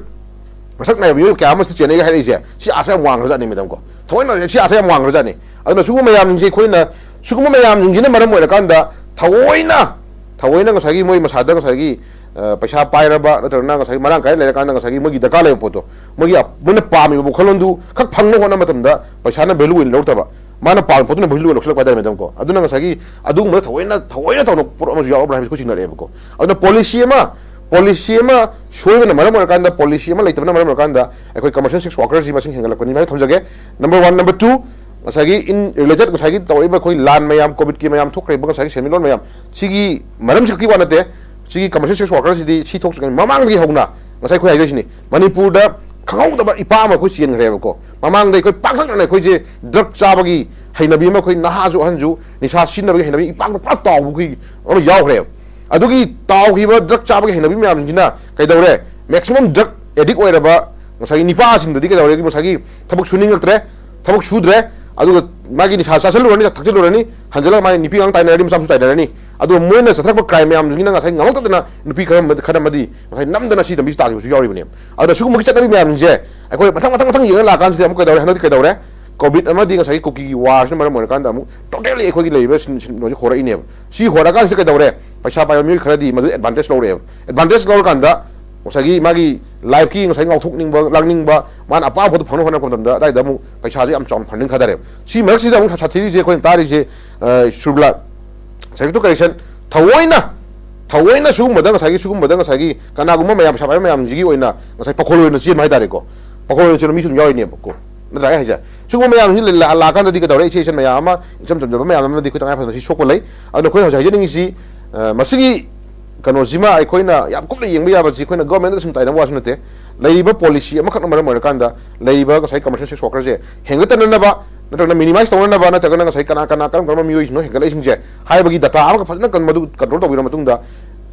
ꯃꯁꯛ ꯅꯥꯏꯕ ꯃꯤꯑꯣꯏ ꯀꯌꯥ ꯑꯃꯁꯨ ꯆꯦꯟꯅꯩꯒ ꯍꯥꯏꯔꯛꯏꯁꯦ, ꯁꯤ ꯑꯥꯁꯥ ꯌꯥꯝ ꯋꯥꯡꯈ꯭ꯔꯖꯥꯠꯅꯤ, ꯃꯦꯗꯥꯝ ꯀꯣ꯫ ꯊꯑꯣꯏꯅ ꯁꯤ ꯑꯥꯁꯥ ꯌꯥꯝ ꯋꯥꯡꯈ꯭ꯔꯖꯥꯠꯅꯤ꯫ ꯑꯗꯨꯅ ꯁꯤꯒꯨꯝꯕ ꯃꯌꯥꯝꯁꯤꯡꯁꯦ ꯑꯩꯈꯣꯏꯅ, ꯁꯤꯒꯨꯝꯕ ꯃꯌꯥꯝꯁꯤꯡꯁꯤꯅ ꯃꯔꯝ ꯑꯣꯏꯔꯀꯥꯟꯗ ꯊꯑꯣꯏꯅ, ꯊꯑꯣꯏꯅ ꯉꯁꯥꯏꯒꯤ ꯃꯣꯏ ꯃꯁꯥꯗ ꯉꯁꯥꯏꯒꯤ, ꯑ, ꯄꯩꯁꯥ ꯄꯥꯏꯔꯕ ꯅꯠꯇ꯭ꯔꯒꯅ ꯉꯁꯥꯏꯒꯤ ꯃꯔꯥꯡ ꯀꯥꯏꯅ ꯂꯩꯔꯀꯥꯟꯗ ꯉꯁꯥꯏꯒꯤ ꯃꯣꯏꯒꯤ ꯗꯔꯀꯥꯔ ꯂꯩꯕ ꯄꯣꯠꯇꯣ, ꯃꯣꯏꯒꯤ ꯑ-, ꯃꯣꯏꯅ ꯄꯥꯝꯃꯤꯕ ꯋꯥꯈꯜꯂꯣꯟꯗꯨ ꯈꯛ ꯐꯪꯅꯕ ꯍꯣꯠꯅꯕ ꯃꯇꯝꯗ ꯄꯩꯁꯥꯅ ꯚꯦꯂꯨ ꯑꯣꯏꯅ ꯂꯧꯔꯛꯇꯕ, ꯃꯥꯅ ꯄꯥꯝꯃꯤꯕ ꯄꯣꯠꯇꯨꯅ ꯚꯦꯂꯨ ꯑꯣꯏꯅ ꯂꯧꯁꯤꯜꯂꯛꯄ ꯍꯥꯏꯇꯥꯔꯦ, ꯃꯦꯗꯥꯝ ꯀꯣ꯫ ꯑꯗꯨꯅ ꯉꯁꯥꯏꯒꯤ ꯑꯗꯨꯒꯨꯝꯕꯗ ꯊꯑꯣꯏꯅ, ꯊꯑꯣꯏꯅ ꯇꯧꯅ ꯄꯣꯠ ꯑꯃꯁꯨ ꯌꯥꯎꯔꯕ꯭ꯔꯥ ꯍꯥꯏꯕꯁꯤ ꯑꯩꯈꯣꯏ ꯆꯤꯡꯅꯔꯛꯑꯦꯕꯀꯣ꯫ ꯑꯗꯨꯅ ꯄꯣꯂꯤꯁꯤ ꯑꯃ, ꯄꯣꯂꯤꯁꯤ ꯑꯃ ꯁꯣꯏꯕꯅ ꯃꯔꯝ ꯑꯣꯏꯔꯀꯥꯟꯗ, ꯄꯣꯂꯤꯁꯤ ꯑꯃ ꯂꯩꯇꯕꯅ ꯃꯔꯝ ꯑꯣꯏꯔꯀꯥꯟꯗ ꯑꯩꯈꯣꯏ commercial sex workerꯁꯤ ꯃꯁꯤꯡ ꯍꯦꯟꯒꯠꯂꯛꯄꯅꯤ ꯍꯥꯏꯅ ꯊꯝꯖꯒꯦ꯫ Number one꯫ Number two, ꯉꯁꯥꯏꯒꯤ in related ꯉꯁꯥꯏꯒꯤ ꯇꯧꯔꯛꯏꯕ ꯑꯩꯈꯣꯏ ꯂꯥꯟ ꯃꯌꯥꯝ, ꯀꯣꯚꯤꯗꯀꯤ ꯃꯌꯥꯝ ꯊꯣꯛꯈ꯭ꯔꯤꯕ ꯉꯁꯥꯏꯒꯤ ꯁꯦꯟꯃꯤꯠꯂꯣꯟ ꯃꯌꯥꯝ, ꯁꯤꯒꯤ ꯃꯔꯝꯁꯤ ꯈꯛꯀꯤ ꯋꯥ ꯅꯠꯇꯦ꯫ ꯁꯤꯒꯤ commercial sex workerꯁꯤꯗꯤ ꯁꯤ ꯊꯣꯛꯇ꯭ꯔꯤꯉꯩ ꯃꯃꯥꯡꯗꯒꯤ ꯍꯧꯅ ꯉꯁꯥꯏ ꯑꯩꯈꯣꯏ ꯍꯥꯏꯖꯔꯤꯁꯤꯅꯤ, ꯃꯅꯤꯄꯨꯔꯗ ꯈꯪꯍꯧꯗꯕ ꯏꯄꯥꯛ ꯑꯃ ꯑꯩꯈꯣꯏ ꯆꯦꯟꯈ꯭ꯔꯦꯕꯀꯣ꯫ ꯃꯃꯥꯡꯗ ꯑꯩꯈꯣꯏ ꯄꯥꯛꯇꯛꯅꯅ ꯑꯩꯈꯣꯏꯁꯦ drug ꯆꯥꯕꯒꯤ ꯍꯩꯅꯕꯤ ꯑꯃ, ꯑꯩꯈꯣꯏ ꯅꯍꯥꯁꯨ ꯑꯍꯟꯁꯨ ꯅꯤꯁꯥ ꯁꯤꯖꯤꯟꯅꯕꯒꯤ ꯍꯩꯅꯕꯤ ꯏꯄꯥꯛꯇ ꯄꯨꯔꯥ ꯇꯥꯎꯕ ꯑꯩꯈꯣꯏ ꯑꯃ ꯌꯥꯎꯈ꯭ꯔꯦꯕ꯫ ꯑꯗꯨꯒꯤ ꯇꯥꯎꯈꯤꯕ drug ꯆꯥꯕꯒꯤ ꯍꯩꯅꯕꯤ ꯃꯌꯥꯝꯁꯤꯡꯁꯤꯅ ꯀꯩꯗꯧꯔꯦ? Maximum drug addict ꯑꯣꯏꯔꯕ ꯉꯁꯥꯏꯒꯤ ꯅꯤꯄꯥꯁꯤꯡꯗꯗꯤ ꯀꯩꯗꯧꯔꯦ? ꯉꯁꯥꯏꯒꯤ ꯊꯕꯛ ꯁꯨꯅꯤꯡꯉꯛꯇ꯭ꯔꯦ, ꯊꯕꯛ ꯁꯨꯗ꯭ꯔꯦ, ꯑꯗꯨꯒ ꯃꯥꯒꯤ ꯅꯤꯁꯥ ꯆꯥꯁꯤꯜꯂꯨꯔꯅꯤ, ꯊꯛꯆꯤꯜꯂꯨꯔꯅꯤ, ꯍꯟꯖꯤꯜꯂꯒ ꯃꯥꯒꯤ ꯅꯨꯄꯤ ꯑꯉꯥꯡ ꯇꯥꯏꯅꯔꯅꯤ, ꯃꯆꯥ ꯃꯁꯨ ꯇꯥꯏꯅꯔꯅꯤ꯫ ꯑꯗꯨꯒ ꯃꯣꯏꯅ ꯆꯠꯊꯔꯛꯄ crime ꯃꯌꯥꯝꯁꯤꯡꯁꯤꯅ ꯉꯁꯥꯏ ꯉꯝꯃꯛꯇꯗꯅ ꯅꯨꯄꯤ ꯈꯔ ꯑꯃ-, ꯈꯔ ꯑꯃꯗꯤ ꯉꯁꯥꯏ ꯅꯝꯗꯅ ꯁꯤ ꯂꯝꯕꯤꯁꯤ ꯇꯥꯈꯤꯕꯁꯨ ꯌꯥꯎꯔꯤꯕꯅꯦꯕ꯫ ꯑꯗꯨꯅ ꯁꯤꯒꯨꯝꯕꯒꯤ ꯆꯠꯅꯕꯤ ꯃꯌꯥꯝꯁꯤꯡꯁꯦ ꯑꯩꯈꯣꯏ ꯃꯊꯪ, ꯃꯊꯪ, ꯃꯊꯪ ꯌꯦꯡꯉ ꯂꯥꯛꯀꯥꯟꯁꯤꯗ ꯑꯃꯨꯛ ꯀꯩꯗꯧꯔꯦ? ꯍꯟꯗꯛꯇꯤ ꯀꯩꯗꯧꯔꯦ? ꯀꯣꯚꯤꯗ ꯑꯃꯗꯤ ꯉꯁꯥꯏꯒꯤ ꯀꯨꯀꯤꯒꯤ ꯋꯥꯔꯁꯤꯅ ꯃꯔꯝ ꯑꯣꯏꯔꯀꯥꯟꯗ ꯑꯃꯨꯛ totally ꯑꯩꯈꯣꯏꯒꯤ ꯂꯩꯔꯤꯕ ꯁꯤꯟ-, ꯁꯤꯟ-, ꯀꯩꯅꯣꯁꯦ ꯍꯣꯔꯛꯏꯅꯦꯕ꯫ ꯁꯤ ꯍꯣꯔꯛꯑꯀꯥꯟꯁꯤꯗ ꯀꯩꯗꯧꯔꯦ? ꯄꯩꯁꯥ ꯄꯥꯏꯕ ꯃꯤꯑꯣꯏ ꯈꯔꯗꯤ ꯃꯗꯨ advantage ꯂꯧꯔꯦꯕ꯫ Advantage ꯂꯧꯔꯀꯥꯟꯗ ꯉꯁꯥꯏꯒꯤ ꯃꯥꯒꯤ lifeꯀꯤ ꯉꯁꯥꯏ ꯉꯥꯎꯊꯣꯛꯅꯤꯡꯕ, ꯂꯥꯡꯅꯤꯡꯕ, ꯃꯥꯅ ꯑꯄꯥꯝꯕ ꯄꯣꯠꯇꯣ ꯐꯪꯅꯕ ꯍꯣꯠꯅꯔꯛꯄ ꯃꯇꯝꯗ ꯑꯗꯥꯏꯗ ꯑꯃꯨꯛ ꯄꯩꯁꯥꯁꯦ ꯌꯥꯝ ꯆꯥꯎꯅ funding ꯊꯥꯗꯔꯦꯕ꯫ ꯁꯤ ꯃꯔꯛꯁꯤꯗ ꯑꯃꯨꯛ ꯁꯥꯊꯤꯔꯤꯁꯦ ꯑꯩꯈꯣꯏꯅ ꯇꯥꯔꯤꯁꯦ, ꯑ, ꯁꯨꯔꯕꯤꯂꯥ, subject to correction, ꯊꯑꯣꯏꯅ, ꯊꯑꯣꯏꯅ ꯁꯤꯒꯨꯝꯕꯗ ꯉꯁꯥꯏꯒꯤ, ꯁꯤꯒꯨꯝꯕꯗ ꯉꯁꯥꯏꯒꯤ ꯀꯅꯥꯒꯨꯝꯕ ꯃꯌꯥꯝ, ꯄꯩꯁꯥ ꯄꯥꯏꯕ ꯃꯌꯥꯝꯁꯤꯒꯤ ꯑꯣꯏꯅ ꯉꯁꯥꯏ ꯄꯥꯈꯣꯜ ꯑꯣꯏꯅ ꯆꯦꯟꯕ ꯍꯥꯏꯇꯥꯔꯦꯀꯣ꯫ ꯄꯥꯈꯣꯜ ꯑꯣꯏꯅ ꯆꯦꯟꯕ ꯃꯤꯁꯨ ꯑꯗꯨꯝ ꯌꯥꯎꯔꯤꯅꯦꯕꯀꯣ꯫ ꯅꯠꯇ꯭ꯔꯥ ꯑꯩ ꯍꯥꯏꯁꯦ? ꯁꯤꯒꯨꯝꯕ ꯃꯌꯥꯝꯁꯤ ꯂꯥ-, ꯂꯥꯛꯑꯀꯥꯟꯗꯗꯤ ꯀꯩꯗꯧꯔꯦ? ꯏꯆꯦ ꯏꯆꯟ ꯃꯌꯥꯝ ꯑꯃ, ꯏꯆꯝ ꯆꯝꯖꯕ ꯃꯌꯥꯝ ꯑꯃꯅꯗꯤ ꯑꯩꯈꯣꯏ ꯇꯉꯥꯏ ꯐꯗꯅ ꯁꯤ ꯁꯣꯛꯄ ꯂꯩ꯫ ꯑꯗꯨꯅ ꯑꯩꯈꯣꯏꯅ ꯍꯧꯖꯤꯛ ꯍꯥꯏꯖꯅꯤꯡꯉꯤꯁꯤ, ꯑ, ꯃꯁꯤꯒꯤ ꯀꯩꯅꯣꯁꯤꯃ ꯑꯩꯈꯣꯏꯅ ꯌꯥꯝ ꯀꯨꯞꯅ ꯌꯦꯡꯕ ꯌꯥꯕꯁꯤ ꯑꯩꯈꯣꯏꯅ governmentꯗ ꯁꯨꯝ ꯇꯥꯏꯅꯕ ꯋꯥꯁꯨ ꯅꯠꯇꯦ꯫ ꯂꯩꯔꯤꯕ policy ꯑꯃꯈꯛꯅ ꯃꯔꯝ ꯑꯣꯏꯔꯀꯥꯟꯗ ꯂꯩꯔꯤꯕ ꯉꯁꯥꯏ commercial sex workerꯁꯦ ꯍꯦꯟꯒꯠꯇꯅꯅꯕ ꯅꯠꯇ꯭ꯔꯒꯅ ꯃꯤꯅꯤꯃꯥꯏꯁ ꯇꯧꯅꯅꯕ, ꯅꯠꯇ꯭ꯔꯒꯅ ꯉꯁꯥꯏ ꯀꯅꯥ ꯀꯅꯥ ꯀꯔꯝ ꯀꯔꯝꯕ ꯃꯤꯑꯣꯏꯁꯤꯡꯅꯣ ꯍꯦꯟꯒꯠꯂꯛꯏꯁꯤꯡꯁꯦ ꯍꯥꯏꯕꯒꯤ ꯗꯇꯥ ꯑꯃꯒ ꯐꯖꯅ ꯀꯟ-, ꯃꯗꯨ ꯀꯟꯇ꯭ꯔꯣꯜ ꯇꯧꯕꯤꯔ ꯃꯇꯨꯡꯗ,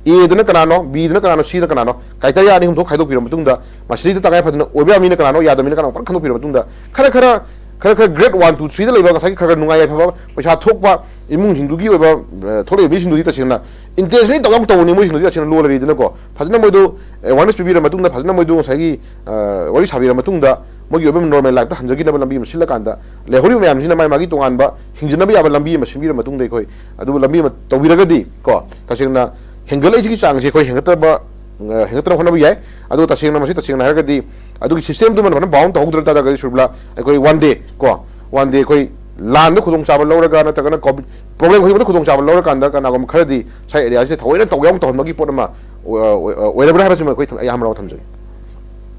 ꯑꯦꯗꯅ ꯀꯅꯥꯅꯣ, ꯕꯤꯗꯅ ꯀꯅꯥꯅꯣ, ꯁꯤꯅ ꯀꯅꯥꯅꯣ, ꯀ꯭ꯔꯥꯏꯇꯦꯔꯤꯌꯥ ꯑꯅꯤ ꯑꯍꯨꯝ ꯊꯣꯛ ꯈꯥꯏꯗꯣꯛꯄꯤꯔ ꯃꯇꯨꯡꯗ, ꯃꯁꯤꯗꯩꯗ ꯇꯉꯥꯏ ꯐꯗꯅ ꯑꯣꯏꯕ ꯌꯥꯕ ꯃꯤꯅ ꯀꯅꯥꯅꯣ, ꯌꯥꯗꯕ ꯃꯤꯅ ꯀꯅꯥꯅꯣ ꯐꯖꯅ ꯈꯟꯗꯣꯛꯄꯤꯔ ꯃꯇꯨꯡꯗ, ꯈꯔ ꯈꯔ ꯈꯔ ꯈꯔ ꯒ꯭ꯔꯦꯗ ꯋꯥꯟ, ꯇꯨ, ꯊ꯭ꯔꯤꯗ ꯂꯩꯕ, ꯉꯁꯥꯏꯒꯤ ꯈꯔ ꯈꯔ ꯅꯨꯡꯉꯥꯏ ꯌꯥꯏꯐꯕ, ꯄꯩꯁꯥ ꯊꯣꯛꯄ ꯏꯃꯨꯡꯁꯤꯡꯗꯨꯒꯤ ꯑꯣꯏꯕ, ꯑ, ꯊꯣꯛꯂꯛꯏꯕ ꯃꯤꯁꯤꯡꯗꯨꯗꯤ ꯇꯁꯦꯡꯅ ꯏꯟꯇꯦꯟꯁꯅꯦꯜꯂꯤ ꯇꯧ ꯌꯥꯝ ꯇꯧꯕꯅꯤ꯫ ꯃꯣꯏꯁꯤꯡꯗꯨꯗꯤ ꯇꯁꯦꯡꯅ ꯂꯣ ꯂꯩꯔꯤꯗꯅꯀꯣ꯫ ꯐꯖꯅ ꯃꯣꯏꯗꯨ ꯑꯦꯋꯥꯔꯅꯦꯁ ꯄꯤꯕꯤꯔ ꯃꯇꯨꯡꯗ, ꯐꯖꯅ ꯃꯣꯏꯗꯨ ꯉꯁꯥꯏꯒꯤ, ꯑ, ꯋꯥꯔꯤ ꯁꯥꯕꯤꯔ ꯃꯇꯨꯡꯗ, ꯃꯣꯏꯒꯤ ꯑꯣꯏꯕ ꯅꯣꯔꯃꯦꯜ ꯂꯥꯏꯐꯇ ꯍꯟꯖꯈꯤꯅꯕ ꯂꯝꯕꯤ ꯑꯃ ꯁꯤꯜꯂꯀꯥꯟꯗ, ꯂꯩꯍꯧꯔꯤꯕ ꯃꯌꯥꯝꯁꯤꯅ ꯃꯥꯒꯤ ꯃꯥꯒꯤ ꯇꯣꯉꯥꯟꯕ ꯍꯤꯡꯖꯅꯕ ꯌꯥꯕ ꯂꯝꯕꯤ ꯑꯃ ꯁꯤꯟꯕꯤꯔ ꯃꯇꯨꯡꯗ, ꯑꯩꯈꯣꯏ ꯑꯗꯨ ꯂꯝꯕꯤ ꯑꯃ ꯇꯧꯕꯤꯔꯒꯗꯤ ꯀꯣ, ꯇꯁꯦꯡꯅ ꯍꯦꯟꯒꯠꯂꯛꯏꯁꯤꯒꯤ ꯆꯥꯡꯁꯦ ꯑꯩꯈꯣꯏ ꯍꯦꯟꯒꯠꯇꯕ, ꯑ, ꯍꯦꯟꯒꯠꯇꯅꯕ ꯍꯣꯠꯅꯕ ꯌꯥꯏ꯫ ꯑꯗꯨꯒ ꯇꯁꯦꯡꯅ ꯃꯁꯤ ꯇꯁꯦꯡꯅ ꯍꯥꯏꯔꯒꯗꯤ, ꯑꯗꯨꯒꯤ ꯁꯤꯁꯇꯦꯝꯗꯨꯃ ꯐꯖꯅ ꯕꯥꯎꯟ ꯇꯧꯍꯧꯗ꯭ꯔ ꯇꯥꯔꯒꯗꯤ, ꯁꯨꯔꯕꯤꯂꯥ, ꯑꯩꯈꯣꯏ ꯋꯥꯟ ꯗꯦ ꯀꯣ, ꯋꯥꯟ ꯗꯦ ꯑꯩꯈꯣꯏ ꯂꯥꯟꯗ ꯈꯨꯗꯣꯡꯆꯥꯕ ꯂꯧꯔꯒ, ꯅꯠꯇ꯭ꯔꯒꯅ ꯀꯣꯚꯤꯗ ꯄ꯭ꯔꯣꯕ꯭ꯂꯦꯝ ꯈꯨꯗꯤꯡꯃꯛꯇ ꯈꯨꯗꯣꯡꯆꯥꯕ ꯂꯧꯔꯀꯥꯟꯗ, ꯀꯅꯥꯒꯨꯝꯕ ꯈꯔꯗꯤ ꯉꯁꯥꯏ ꯑꯦꯔꯤꯌꯥꯁꯤꯗ ꯊꯑꯣꯏꯅ ꯇꯧ ꯌꯥꯎꯅ ꯇꯧꯍꯟꯕꯒꯤ ꯄꯣꯠ ꯑꯃ ꯑꯣꯏ-, ꯑꯣꯏ-, ꯑꯣꯏꯔꯕ꯭ꯔꯥ ꯍꯥꯏꯕꯁꯤꯃ ꯑꯩꯈꯣꯏ ꯊꯝ-, ꯑꯩ ꯑꯍꯥꯟꯕ ꯔꯥꯎꯟ ꯊꯝꯖꯒꯦ꯫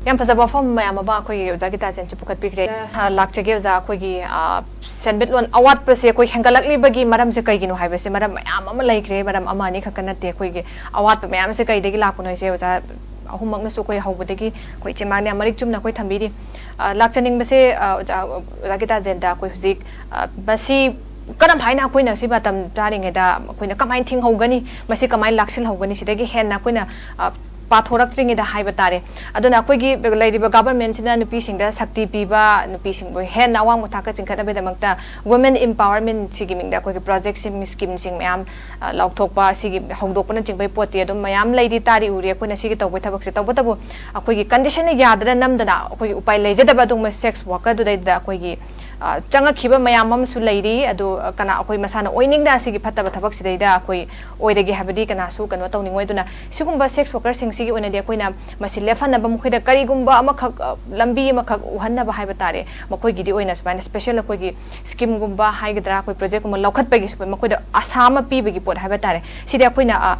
ꯌꯥꯝ ꯐꯖꯕ ꯋꯥꯐꯝ ꯃꯌꯥꯝ ꯑꯃ ꯑꯩꯈꯣꯏꯒꯤ ꯑꯣꯖꯥ ꯒꯤꯇꯥꯖꯦꯟꯁꯨ ꯄꯨꯈꯠꯄꯤꯈ꯭ꯔꯦ꯫ ꯑ, ꯂꯥꯛꯆꯒꯦ ꯑꯣꯖꯥ, ꯑꯩꯈꯣꯏꯒꯤ, ꯑ, ꯁꯦꯟꯃꯤꯠꯂꯣꯟ ꯑꯋꯥꯠꯄꯁꯦ ꯑꯩꯈꯣꯏ ꯍꯦꯟꯒꯠꯂꯛꯂꯤꯕꯒꯤ ꯃꯔꯝꯁꯦ ꯀꯩꯒꯤꯅꯣ ꯍꯥꯏꯕꯁꯦ ꯃꯔꯝ ꯃꯌꯥꯝ ꯑꯃ ꯂꯩꯈ꯭ꯔꯦ, ꯃꯔꯝ ꯑꯃ ꯑꯅꯤ ꯈꯛꯇ ꯅꯠꯇꯦ꯫ ꯑꯩꯈꯣꯏꯒꯤ ꯑꯋꯥꯠꯄ ꯃꯌꯥꯝꯁꯦ ꯀꯩꯗꯒꯤ ꯂꯥꯛꯄꯅꯣ ꯍꯥꯏꯁꯦ ꯑꯣꯖꯥ ꯑꯍꯨꯝꯃꯛꯅꯁꯨ ꯑꯩꯈꯣꯏ ꯍꯧꯕꯗꯒꯤ ꯑꯩꯈꯣꯏ ꯏꯆꯦ ꯃꯥꯡꯅ ꯌꯥꯝ ꯃꯔꯤꯛ ꯆꯨꯝꯅ ꯑꯩꯈꯣꯏ ꯊꯝꯕꯤꯔꯤ꯫ ꯑ, ꯂꯥꯛꯆꯅꯤꯡꯕꯁꯦ, ꯑ, ꯑꯣꯖꯥ, ꯑꯣꯖꯥ ꯒꯤꯇꯥꯖꯦꯟꯗ ꯑꯩꯈꯣꯏ ꯍꯧꯖꯤꯛ, ꯑ, ꯃꯁꯤ ꯀꯔꯝ ꯍꯥꯏꯅ ꯑꯩꯈꯣꯏꯅ ꯁꯤ ꯃꯇꯝ ꯆꯥꯔꯤꯉꯩꯗ ꯑꯩꯈꯣꯏꯅ ꯀꯃꯥꯏꯅ ꯊꯤꯡꯍꯧꯒꯅꯤ, ꯃꯁꯤ ꯀꯃꯥꯏꯅ ꯂꯥꯛꯁꯤꯜꯍꯧꯒꯅꯤ, ꯁꯤꯗꯒꯤ ꯍꯦꯟꯅ ꯑꯩꯈꯣꯏꯅ, ꯑ, ꯄꯥꯊꯣꯔꯛꯇ꯭ꯔꯤꯉꯩꯗ ꯍꯥꯏꯕ ꯇꯥꯔꯦ꯫ ꯑꯗꯨꯅ ꯑꯩꯈꯣꯏꯒꯤ ꯂꯩꯔꯤꯕ ꯒꯚꯔꯟꯃꯦꯟꯁꯤꯅ ꯅꯨꯄꯤꯁꯤꯡꯗ ꯁꯛꯇꯤ ꯄꯤꯕ, ꯅꯨꯄꯤꯁꯤꯡꯕꯨ ꯍꯦꯟꯅ ꯑꯋꯥꯡꯕ ꯊꯥꯛꯇ ꯆꯤꯡꯈꯠꯅꯕꯒꯤꯗꯃꯛꯇ Women Empowerment ꯁꯤꯒꯤ ꯃꯤꯡꯗ ꯑꯩꯈꯣꯏꯒꯤ ꯄ꯭ꯔꯣꯖꯦꯛꯁꯤꯡ, ꯁ꯭ꯀꯤꯝꯁꯤꯡ ꯃꯌꯥꯝ, ꯑ, ꯂꯥꯎꯊꯣꯛꯄ, ꯁꯤꯒꯤ ꯍꯧꯗꯣꯛꯄꯅꯆꯤꯡꯕꯒꯤ ꯄꯣꯠꯇꯤ ꯑꯗꯨꯝ ꯃꯌꯥꯝ ꯂꯩꯔꯤ, ꯇꯥꯔꯤ, ꯎꯔꯤ ꯑꯩꯈꯣꯏꯅ ꯁꯤꯒꯤ ꯇꯧꯕꯒꯤ ꯊꯕꯛꯁꯦ꯫ ꯇꯧꯕꯇꯕꯨ ꯑꯩꯈꯣꯏꯒꯤ ꯀꯟꯗꯤꯁꯟꯅ ꯌꯥꯗꯅ ꯅꯝꯗꯅ ꯑꯩꯈꯣꯏꯒꯤ ꯎꯄꯥꯏ ꯂꯩꯖꯗꯕ ꯑꯗꯨꯒꯨꯝꯕ ꯁꯦꯛꯁ ꯋꯥꯔꯀꯔꯗꯨꯗꯩꯗ ꯑꯩꯈꯣꯏꯒꯤ, ꯑ, ꯆꯪꯉꯛꯈꯤꯕ ꯃꯌꯥꯝ ꯑꯃꯁꯨ ꯂꯩꯔꯤ꯫ ꯑꯗꯨ, ꯑ, ꯀꯅꯥ ꯑꯩꯈꯣꯏ ꯃꯁꯥꯅ ꯑꯣꯏꯅꯤꯡꯗꯅ ꯁꯤꯒꯤ ꯐꯠꯇꯕ ꯊꯕꯛꯁꯤꯗꯩꯗ ꯑꯩꯈꯣꯏ ꯑꯣꯏꯔꯒꯦ ꯍꯥꯏꯕꯗꯤ ꯀꯅꯥꯁꯨ ꯀꯩꯅꯣ ꯇꯧꯅꯤꯡꯉꯣꯏ꯫ ꯑꯗꯨꯅ ꯁꯤꯒꯨꯝꯕ ꯁꯦꯛꯁ ꯋꯥꯔꯀꯔꯁꯤꯡꯁꯤꯒꯤ ꯑꯣꯏꯅꯗꯤ ꯑꯩꯈꯣꯏꯅ ꯃꯁꯤ ꯂꯦꯞꯍꯟꯅꯕ, ꯃꯈꯣꯏꯗ ꯀꯔꯤꯒꯨꯝꯕ ꯑꯃꯈꯛ, ꯑ, ꯂꯝꯕꯤ ꯑꯃꯈꯛ ꯎꯍꯟꯅꯕ ꯍꯥꯏꯕ ꯇꯥꯔꯦ, ꯃꯈꯣꯏꯒꯤꯗꯤ ꯑꯣꯏꯅ ꯁꯨꯃꯥꯏꯅ ꯁ꯭ꯄꯦꯁꯦꯜ ꯑꯩꯈꯣꯏꯒꯤ ꯁ꯭ꯀꯤꯝꯒꯨꯝꯕ ꯍꯥꯏꯒꯗ꯭ꯔꯥ, ꯑꯩꯈꯣꯏ ꯄ꯭ꯔꯣꯖꯦꯛꯀꯨꯝꯕ ꯂꯧꯈꯠꯄꯒꯤ ꯁꯨ-, ꯃꯈꯣꯏꯗ ꯑꯁꯥ ꯑꯃ ꯄꯤꯕꯒꯤ ꯄꯣꯠ ꯍꯥꯏꯕ ꯇꯥꯔꯦ꯫ ꯁꯤꯗꯤ ꯑꯩꯈꯣꯏꯅ, ꯑ,